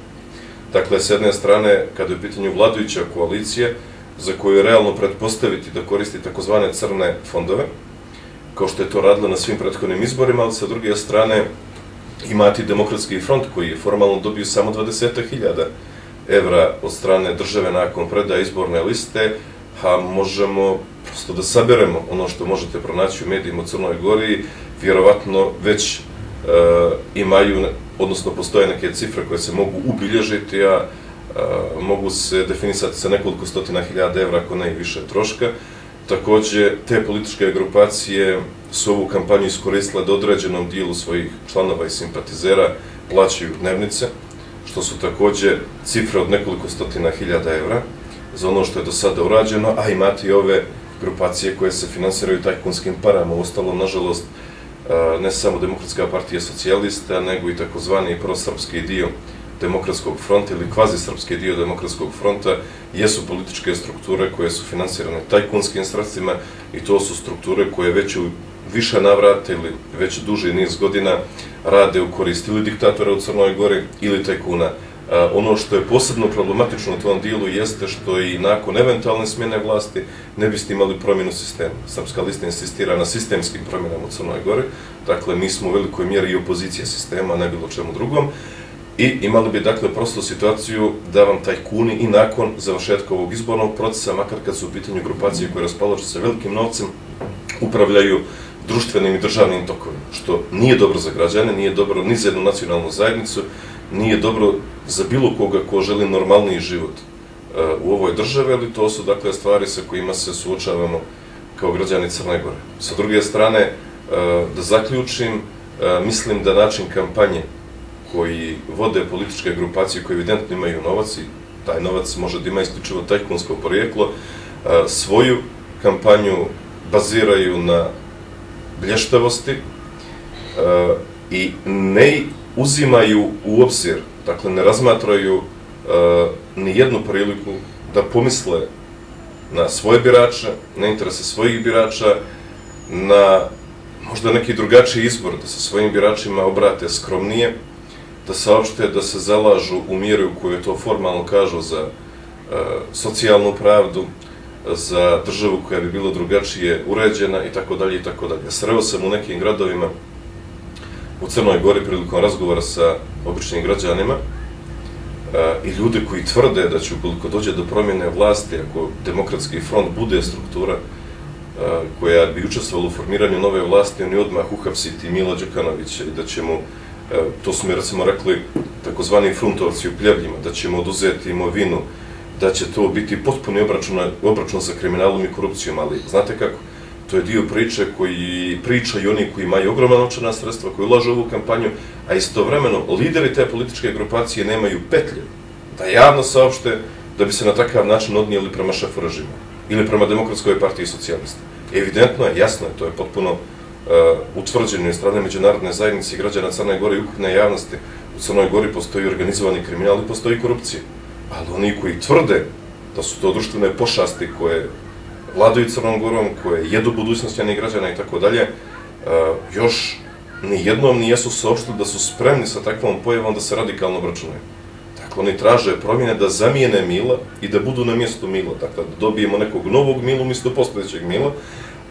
Dakle, s jedne strane, kada je u pitanju vladajuća koalicija, za koju je realno pretpostaviti da koristi takozvane crne fondove, kao što je to radilo na svim prethodnim izborima, ali sa druge strane imati Demokratski front koji je formalno dobio samo 20.000 evra od strane države nakon predaje izborne liste, a možemo prosto da saberemo ono što možete pronaći u medijima u Crnoj Gori, vjerovatno već imaju, odnosno postoje neke cifre koje se mogu ubilježiti, a mogu se definisati sa nekoliko stotina hiljada evra, ako ne i više troška. Također, te političke grupacije su ovu kampanju iskoristile da određenom dijelu svojih članova i simpatizera plaćaju dnevnice, što su također cifre od nekoliko stotina hiljada evra za ono što je do sada urađeno, a imate i ove grupacije koje se finansiraju tajkunskim parama. Ostalo, nažalost, ne samo Demokratska partija socijalista, nego i takozvani prosrpski dio Demokratskog fronta ili kvazisrpski dio Demokratskog fronta jesu političke strukture koje su finansirane tajkunskim sredstvima i to su strukture koje već u više navrata ili već duži niz godina rade u korist ili diktatora u Crnoj Gori ili tajkuna. Ono što je posebno problematično u tom dijelu jeste što i nakon eventualne smjene vlasti ne biste imali promjenu sistema. Srpska lista insistira na sistemskim promjenama u Crnoj Gori, dakle mi smo u velikoj mjeri i opozicija sistema, ne bilo čemu drugom, i imali bi dakle prosto situaciju da vam tajkuni i nakon završetka ovog izbornog procesa, makar kad su u pitanju grupacije koje raspolažu sa velikim novcem, upravljaju društvenim i državnim tokovima, što nije dobro za građane, nije dobro ni za jednu nacionalnu zajednicu, nije dobro za bilo koga ko želi normalniji život u ovoj državi, ali to su dakle stvari sa kojima se suočavamo kao građani Crne Gore. Sa druge strane, da zaključim, mislim da način kampanje koji vode političke grupacije koje evidentno imaju novac i taj novac može da ima isključivo tajkunsko porijeklo, svoju kampanju baziraju na blještavosti i ne uzimaju u obzir, dakle ne razmatraju ni jednu priliku da pomisle na svoje birače, na interese svojih birača, na možda neki drugačiji izbor, da se svojim biračima obrate skromnije, da saopšte da se zalažu u mjeri u kojoj to formalno kažu za socijalnu pravdu, za državu koja bi bila drugačije uređena i tako dalje i tako dalje. Sreo sam u nekim gradovima u Crnoj Gori prilikom razgovora sa običnim građanima i ljude koji tvrde da će ukoliko dođe do promjene vlasti, ako Demokratski front bude struktura koja bi učestvovala u formiranju nove vlasti, oni odmah uhapsiti Mila Đukanovića i da će mu, to su mi recimo rekli takozvani fruntovci u Pljevljima, da će mu oduzeti imovinu, da će to biti potpuni obračun sa kriminalom i korupcijom, ali znate kako? To je dio priče koji pričaju oni koji imaju ogromna novčana sredstva, koji ulažu u ovu kampanju, a istovremeno lideri te političke grupacije nemaju petlje da javno saopšte da bi se na takav način odnijeli prema šefu režima ili prema Demokratskoj partiji socijalista. Evidentno je, jasno je, to je potpuno utvrđeno od strane međunarodne zajednice i građana Crne Gore i ukupne javnosti. U Crnoj Gori postoji organizovani kriminal i postoji korupcija. Ali oni koji tvrde da su to društvene pošasti koje vladaju Crnom Gorom, koje jedu budućnost njenih građana i tako dalje, još nijednom nijesu saopštili da su spremni sa takvom pojavom da se radikalno obračunaju. Dakle, oni traže promjene da zamijene Mila i da budu na mjestu Mila, dakle, da dobijemo nekog novog Milu umjesto postojećeg Mila,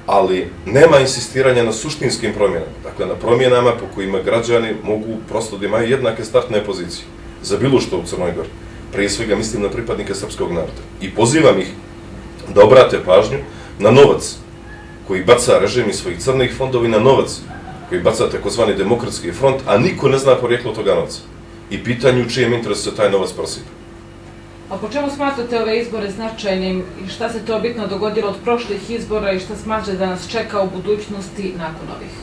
ali nema insistiranja na suštinskim promjenama, dakle, na promjenama po kojima građani mogu prosto da imaju jednake startne pozicije za bilo što u Crnoj Gori. Prije svega mislim na pripadnike srpskog naroda. I pozivam ih da obrate pažnju na novac koji baca režim iz svojih crnih fondova i na novac koji baca takozvani demokratski front, a niko ne zna porijeklo toga novca. I pitanju u čijem interesu se taj novac prosipa. A po čemu smatrate ove izbore značajnim i šta se to bitno dogodilo od prošlih izbora i šta smatrate da nas čeka u budućnosti nakon ovih?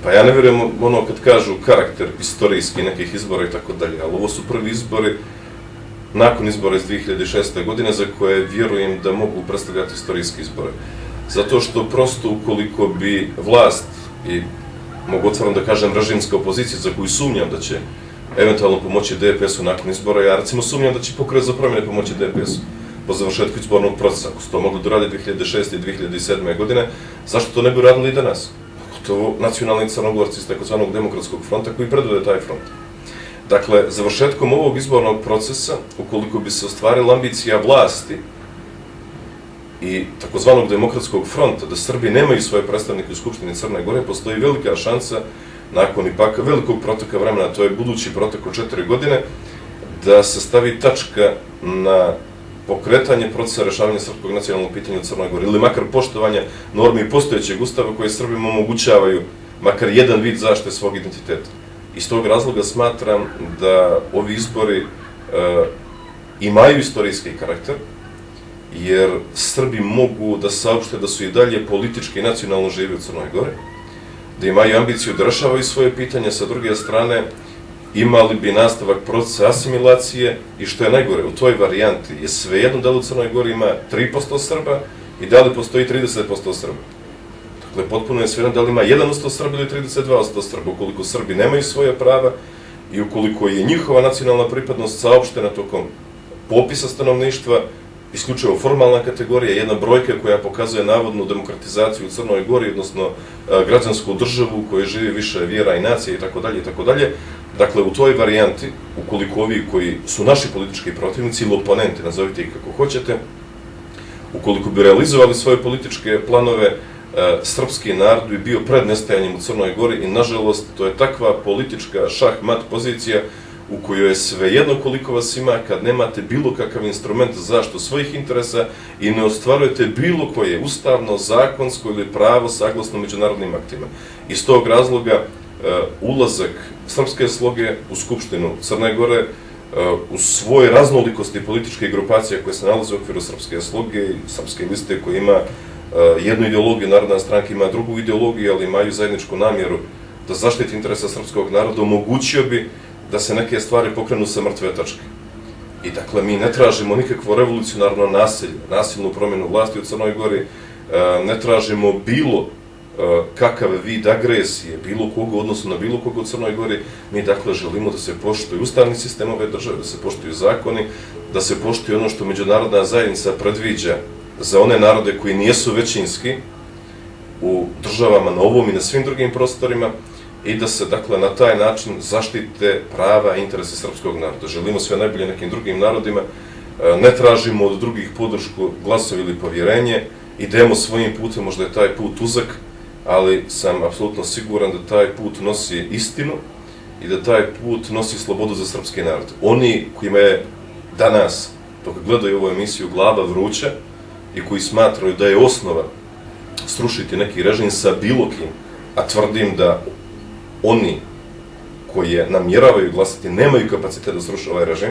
Pa ja ne vjerujem ono kad kažu karakter istorijski nekih izbora i tako dalje, ali ovo su prvi izbori nakon izbora iz 2006. godine za koje vjerujem da mogu predstavljati istorijski izbore. Zato što prosto ukoliko bi vlast i mogu otvoreno da kažem režimska opozicija za koju sumnjam da će eventualno pomoći DPS-u nakon izbora, ja recimo sumnjam da će Pokret za promjene pomoći DPS-u po završetku izbornog procesa. Ako su to mogli da radi 2006. i 2007. godine, zašto to ne bi radili i danas? Pogotovo nacionalni Crnogorci iz takozvanog demokratskog fronta koji predvode taj front. Dakle, završetkom ovog izbornog procesa, ukoliko bi se ostvarila ambicija vlasti i takozvanog demokratskog fronta, da Srbi nemaju svoje predstavnike u Skupštini Crne Gore, postoji velika šansa, nakon ipak velikog proteka vremena, to je budući protek od 4 godine, da se stavi tačka na pokretanje procesa rešavanja srpskog nacionalnog pitanja u Crnoj Gori, ili makar poštovanja normi postojećeg ustava koje Srbima omogućavaju makar jedan vid zaštite svog identiteta. Iz tog razloga smatram da ovi izbori imaju istorijski karakter, jer Srbi mogu da saopšte da su i dalje politički i nacionalno živi u Crnoj Gori, da imaju ambiciju da rešavaju svoje pitanje, sa druge strane imali bi nastavak procesa asimilacije i što je najgore, u toj varijanti je svejedno da li u Crnoj Gori ima 3% Srba i da li postoji 30% Srba. Dakle, potpuno je svejedno da li ima 1% Srba ili 32% Srba, ukoliko Srbi nemaju svoje prava i ukoliko je njihova nacionalna pripadnost saopštena tokom popisa stanovništva, isključivo formalna kategorija, jedna brojka koja pokazuje navodnu demokratizaciju u Crnoj Gori, odnosno građansku državu u kojoj živi više vjera i nacija itd. itd. Dakle, u toj varijanti, ukoliko ovi koji su naši politički protivnici ili oponenti, nazovite ih kako hoćete, ukoliko bi realizovali svoje političke planove, srpski narod bi bio pred nestajanjem u Crnoj Gori i, nažalost, to je takva politička šah-mat pozicija u kojoj je svejedno koliko vas ima kad nemate bilo kakav instrument za zaštitu svojih interesa i ne ostvarujete bilo koje ustavno, zakonsko ili pravo saglasno međunarodnim aktima. Iz tog razloga ulazak srpske sloge u Skupštinu Crne Gore u svoj raznolikosti političke grupacije koje se nalaze u okviru srpske sloge i srpske liste koja ima jednu ideologiju, Narodna stranka ima drugu ideologiju, ali imaju zajedničku namjeru da zaštiti interesa srpskog naroda, omogućio bi da se neke stvari pokrenu sa mrtve tačke. I dakle, mi ne tražimo nikakvo revolucionarno nasilje, nasilnu promjenu vlasti u Crnoj Gori, ne tražimo bilo kakav vid agresije, bilo koga u odnosu na bilo koga u Crnoj Gori, mi dakle želimo da se poštuje ustavni sistem ove države, da se poštuju zakoni, da se poštuje ono što međunarodna zajednica predviđa za one narode koji nijesu većinski u državama na ovom i na svim drugim prostorima i da se dakle na taj način zaštite prava i interese srpskog naroda. Želimo sve najbolje nekim drugim narodima, ne tražimo od drugih podršku, glasove ili povjerenje, idemo svojim putem, možda je taj put uzak, ali sam apsolutno siguran da taj put nosi istinu i da taj put nosi slobodu za srpski narod. Oni kojima je danas, dok gledaju ovu emisiju, glava vruća i koji smatraju da je osnova srušiti neki režim sa bilo kim, a tvrdim da oni koji namjeravaju glasati nemaju kapacitet da sruše ovaj režim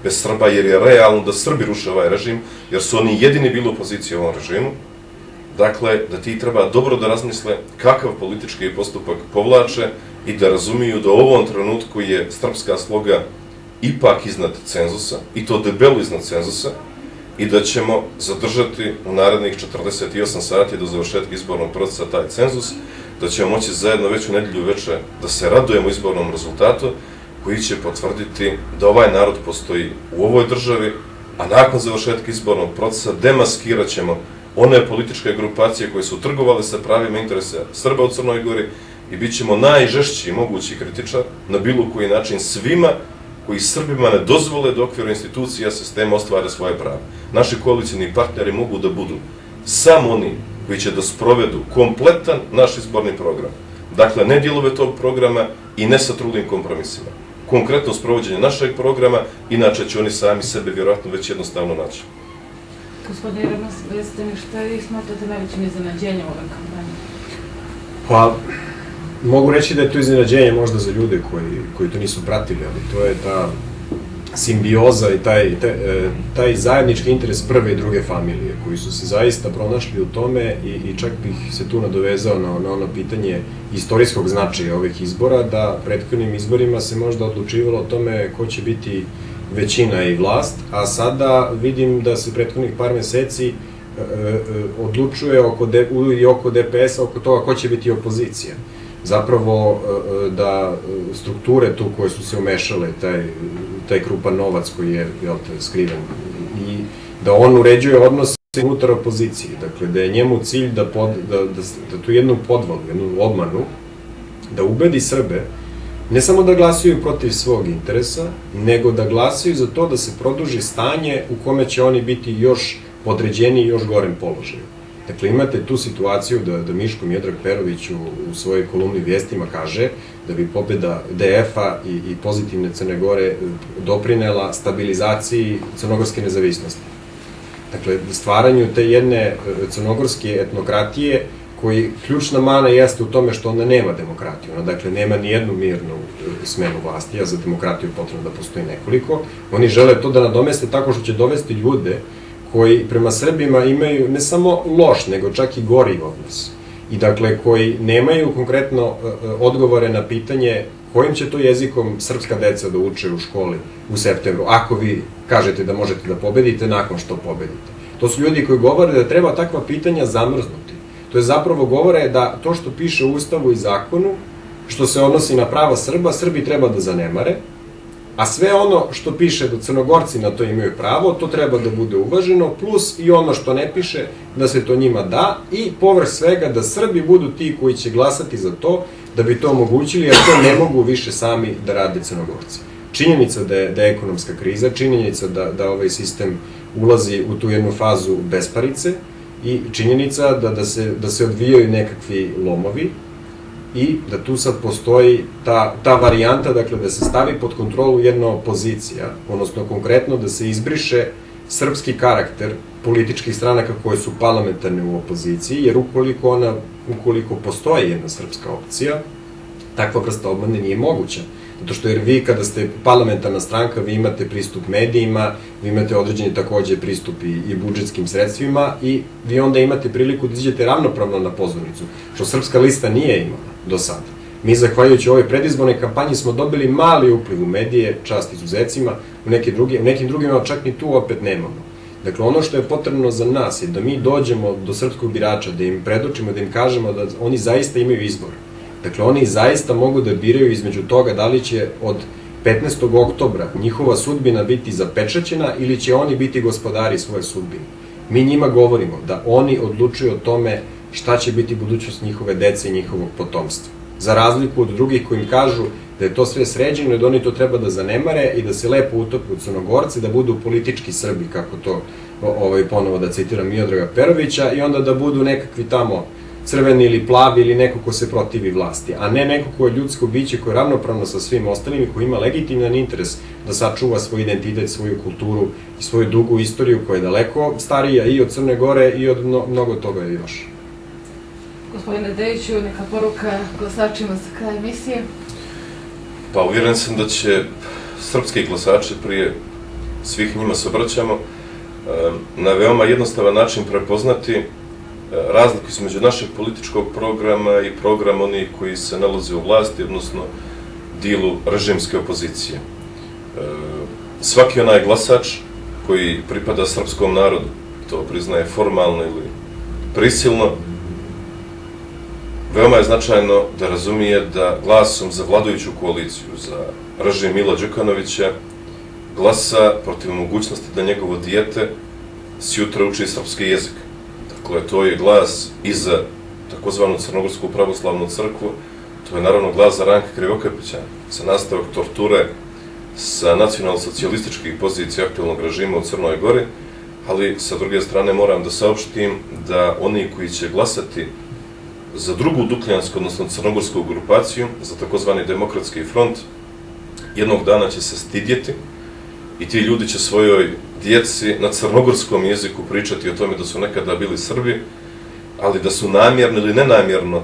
bez Srba, jer je realno da Srbi ruše ovaj režim, jer su oni jedini bili u opoziciji u ovom režimu. Dakle, da ti treba dobro da razmisle kakav politički postupak povlače i da razumiju da u ovom trenutku je srpska sloga ipak iznad cenzusa, i to debelo iznad cenzusa, i da ćemo zadržati u narednih 48 sati do završetka izbornog procesa taj cenzus, da ćemo moći zajedno već u nedjelju uveče da se radujemo izbornom rezultatu koji će potvrditi da ovaj narod postoji u ovoj državi, a nakon završetka izbornog procesa demaskirat ćemo one političke grupacije koje su trgovale sa pravima interesa Srba u Crnoj Gori i bit ćemo najžešći mogući kritičar na bilo koji način svima koji Srbima ne dozvole da u okviru institucija sistema ostvare svoje prava. Naši koalicijni partneri mogu da budu samo oni koji će da sprovedu kompletan naš izborni program. Dakle, ne dijelove tog programa i ne sa trudnim kompromisima. Konkretno sprovođenje našeg programa, inače će oni sami sebe vjerojatno već jednostavno naći. Gospodine Ramaz, recite mi šta vi smatrate najvećim iznenađenjem ove kampanje? Pa, mogu reći da je to iznenađenje možda za ljude koji to nisu pratili, ali to je ta simbioza i taj zajednički interes prve i druge familije, koji su se zaista pronašli u tome i čak bih se tu nadovezao na ono pitanje istorijskog značaja ovih izbora, da prethodnim izborima se možda odlučivalo o tome ko će biti većina i vlast, a sada vidim da se prethodnih par meseci odlučuje oko DPS-a, oko toga ko će biti opozicija. Zapravo da strukture tu koje su se umešale, taj krupan novac koji je skriven, i da on uređuje odnose unutar opozicije. Dakle, da je njemu cilj da tu jednu podvalu, jednu obmanu, da ubedi Srbe, ne samo da glasaju protiv svog interesa, nego da glasaju za to da se produži stanje u kome će oni biti još podređeni i još gorem položaju. Dakle, imate tu situaciju da Miško Miodrag Perović u svojoj kolumni Vijestima kaže da bi pobjeda DF-a i pozitivne Crne Gore doprinela stabilizaciji crnogorske nezavisnosti. Dakle, stvaranju te jedne crnogorske etnokratije koji ključna mana jeste u tome što ona nema demokratiju. Ona, dakle, nema ni jednu mirnu smenu vlasti, a za demokratiju potrebno da postoji nekoliko. Oni žele to da nadomeste tako što će dovesti ljude koji prema Srbima imaju ne samo loš, nego čak i gori odnos. I dakle, koji nemaju konkretno odgovore na pitanje kojim će to jezikom srpska deca da uče u školi u septembru, ako vi kažete da možete da pobedite nakon što pobedite. To su ljudi koji govore da treba takva pitanja zamrznuti. To je zapravo govore da to što piše u Ustavu i zakonu, što se odnosi na prava Srba, Srbi treba da zanemare, a sve ono što piše da Crnogorci na to imaju pravo, to treba da bude uvaženo, plus i ono što ne piše, da se to njima da, i povrh svega da Srbi budu ti koji će glasati za to, da bi to omogućili, jer to ne mogu više sami da rade Crnogorci. Činjenica da je ekonomska kriza, činjenica da ovaj sistem ulazi u tu jednu fazu besparice i činjenica da se odvijaju nekakvi lomovi, i da tu sad postoji ta varijanta, dakle, da se stavi pod kontrolu jedna opozicija, odnosno konkretno da se izbriše srpski karakter političkih stranaka koje su parlamentarne u opoziciji, jer ukoliko postoji jedna srpska opcija, takva vrsta obmane nije moguća. Zato što jer vi kada ste parlamentarna stranka, vi imate pristup medijima, vi imate određeni takođe pristup i budžetskim sredstvima i vi onda imate priliku da izađete ravnopravno na pozornicu, što Srpska lista nije imala do sada. Mi, zahvaljujući ovoj predizbornoj kampanji, smo dobili mali upliv u medije, čast izuzecima, u nekim drugima čak ni tu opet nemamo. Dakle, ono što je potrebno za nas je da mi dođemo do srpskog birača, da im predočimo, da im kažemo da oni zaista imaju izbor. Dakle, oni zaista mogu da biraju između toga da li će od 15. oktobra njihova sudbina biti zapečaćena ili će oni biti gospodari svoje sudbine. Mi njima govorimo da oni odlučuju o tome šta će biti budućnost njihove dece i njihovog potomstva. Za razliku od drugih koji im kažu da je to sve sređeno i da oni to treba da zanemare i da se lepo utope u Crnogorci, da budu politički Srbi, kako to ponovo da citiram Miodraga Perovića, i onda da budu nekakvi tamo crveni ili plavi ili neko ko se protivi vlasti, a ne neko ko je ljudsko biće, ko je ravnopravno sa svim ostalim i ko ima legitiman interes da sačuva svoj identitet, svoju kulturu i svoju dugu istoriju koja je daleko starija i od Crne Gore i od mnogo toga još. Gospodine Dejiću, neka poruka glasačima za kraj emisije? Pa uvjeren sam da će srpski glasači, prije svih njima se obraćamo, na veoma jednostavan način prepoznati razliku između našeg političkog programa i programa onih koji se nalaze u vlasti, odnosno dilu režimske opozicije. Svaki onaj glasač koji pripada srpskom narodu, to priznaje formalno ili prisilno, veoma je značajno da razumije da glasom za vladajuću koaliciju, za režim Mila Đukanovića, glasa protiv mogućnosti da njegovo dijete sjutra uči srpski jezik. Dakle, to je glas i za takozvanu Crnogorsku pravoslavnu crkvu, to je naravno glas za Ranka Krivokapića, za nastavak torture sa nacionalno-socijalističkih pozicija aktualnog režima u Crnoj Gori, ali sa druge strane moram da saopštim da oni koji će glasati za drugu dukljansku, odnosno crnogorsku grupaciju, za takozvani Demokratski front, jednog dana će se stidjeti i ti ljudi će svojoj djeci na crnogorskom jeziku pričati o tome da su nekada bili Srbi, ali da su namjerno ili nenamjerno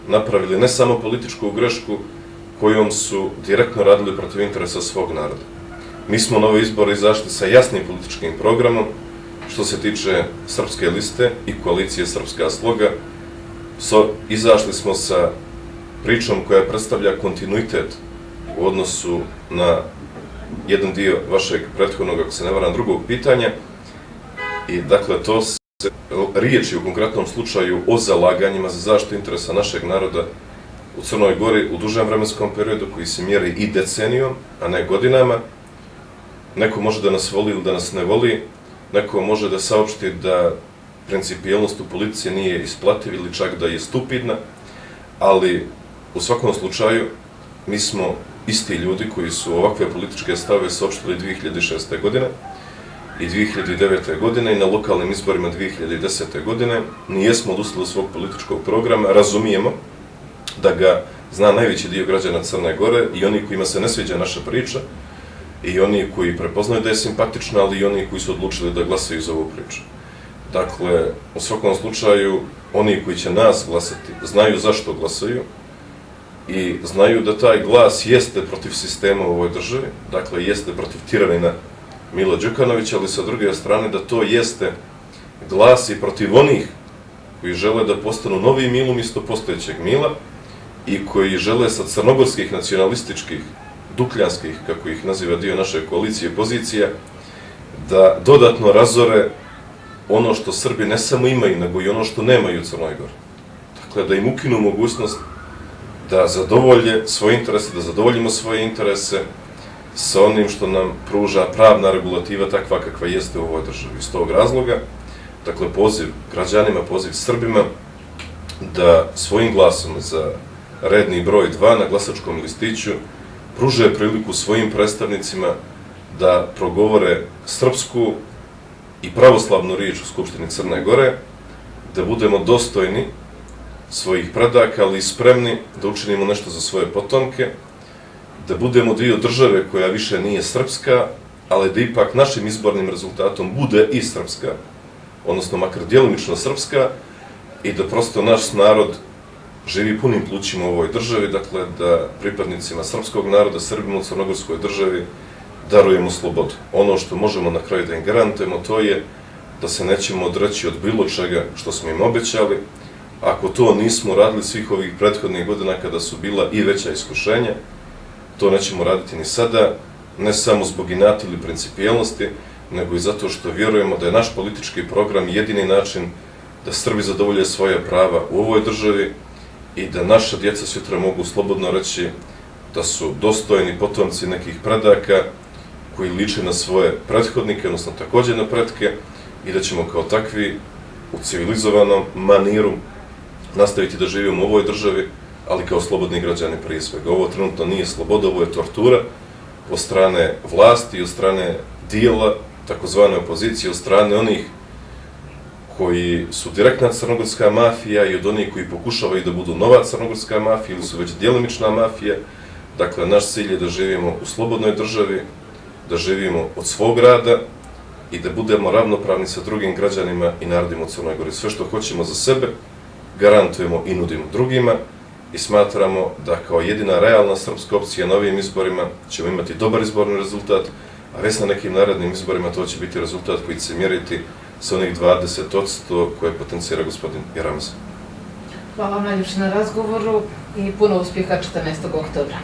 napravili ne samo političku grešku kojom su direktno radili protiv interesa svog naroda. Mi smo na ove izbore izašli sa jasnim političkim programom što se tiče Srpske liste i koalicije Srpska sloga. Izašli smo sa pričom koja predstavlja kontinuitet u odnosu na jedan dio vašeg prethodnog, ako se ne varam, drugog pitanja. I dakle, to se riječi u konkretnom slučaju o zalaganjima za zaštitu interesa našeg naroda u Crnoj Gori u dužem vremenskom periodu koji se mjeri i decenijom, a ne godinama. Neko može da nas voli ili da nas ne voli, neko može da saopšti da principijelnost u politici nije isplativ ili čak da je stupidna, ali u svakom slučaju mi smo isti ljudi koji su ovakve političke stave saopštili 2006. godine i 2009. godine i na lokalnim izborima 2010. godine. Nijesmo odustali od svog političkog programa, razumijemo da ga zna najveći dio građana Crne Gore i oni kojima se ne sviđa naša priča i oni koji prepoznaju da je simpatična, ali i oni koji su odlučili da glasaju za ovu priču. Dakle, u svakom slučaju, oni koji će nas glasati znaju zašto glasaju i znaju da taj glas jeste protiv sistema u ovoj državi, dakle jeste protiv tiranina Mila Đukanovića, ali sa druge strane da to jeste glas i protiv onih koji žele da postanu novi Milo umjesto postojećeg Mila i koji žele sa crnogorskih nacionalističkih, dukljanskih, kako ih naziva dio naše koalicije i pozicija, da dodatno razore ono što Srbi ne samo imaju, nego i ono što nemaju u Crnoj Gori. Dakle, da im ukinu mogućnost da zadovolje svoje interese, da zadovoljimo svoje interese sa onim što nam pruža pravna regulativa takva kakva jeste u ovoj državi. Iz tog razloga, dakle, poziv građanima, poziv Srbima da svojim glasom za redni broj 2 na glasačkom listiću pruže priliku svojim predstavnicima da progovore srpsku i pravoslavnu riječ u Skupštini Crne Gore, da budemo dostojni svojih predaka, ali i spremni da učinimo nešto za svoje potomke, da budemo dio države koja više nije srpska, ali da ipak našim izbornim rezultatom bude i srpska, odnosno makar djelomično srpska, i da prosto naš narod živi punim plućima u ovoj državi, dakle da pripadnicima srpskog naroda, Srbima u crnogorskoj državi, darujemo slobodu. Ono što možemo na kraju da im garantujemo, to je da se nećemo odreći od bilo čega što smo im obećali. Ako to nismo radili svih ovih prethodnih godina kada su bila i veća iskušenja, to nećemo raditi ni sada, ne samo zbog inata ili principijelnosti, nego i zato što vjerujemo da je naš politički program jedini način da Srbi zadovolje svoje prava u ovoj državi i da naša djeca sutra mogu slobodno reći da su dostojni potomci nekih predaka koji liče na svoje prethodnike, odnosno također na pretke, i da ćemo kao takvi u civilizovanom maniru nastaviti da živimo u ovoj državi, ali kao slobodni građani prije svega. Ovo trenutno nije sloboda, ovo je tortura od strane vlasti i od strane dijela takozvane opozicije, od strane onih koji su direktna crnogorska mafija i od onih koji pokušavaju da budu nova crnogorska mafija ili su već djelimična mafija. Dakle, naš cilj je da živimo u slobodnoj državi, da živimo od svog rada i da budemo ravnopravni sa drugim građanima i narodima u Crnoj Gori. Sve što hoćemo za sebe, garantujemo i nudimo drugima i smatramo da kao jedina realna srpska opcija na ovim izborima ćemo imati dobar izborni rezultat, a već na nekim narednim izborima to će biti rezultat koji će se mjeriti sa onih 20% koje potencira gospodin Jaramaz. Hvala vam najljepše na razgovoru i puno uspjeha 14. oktobra.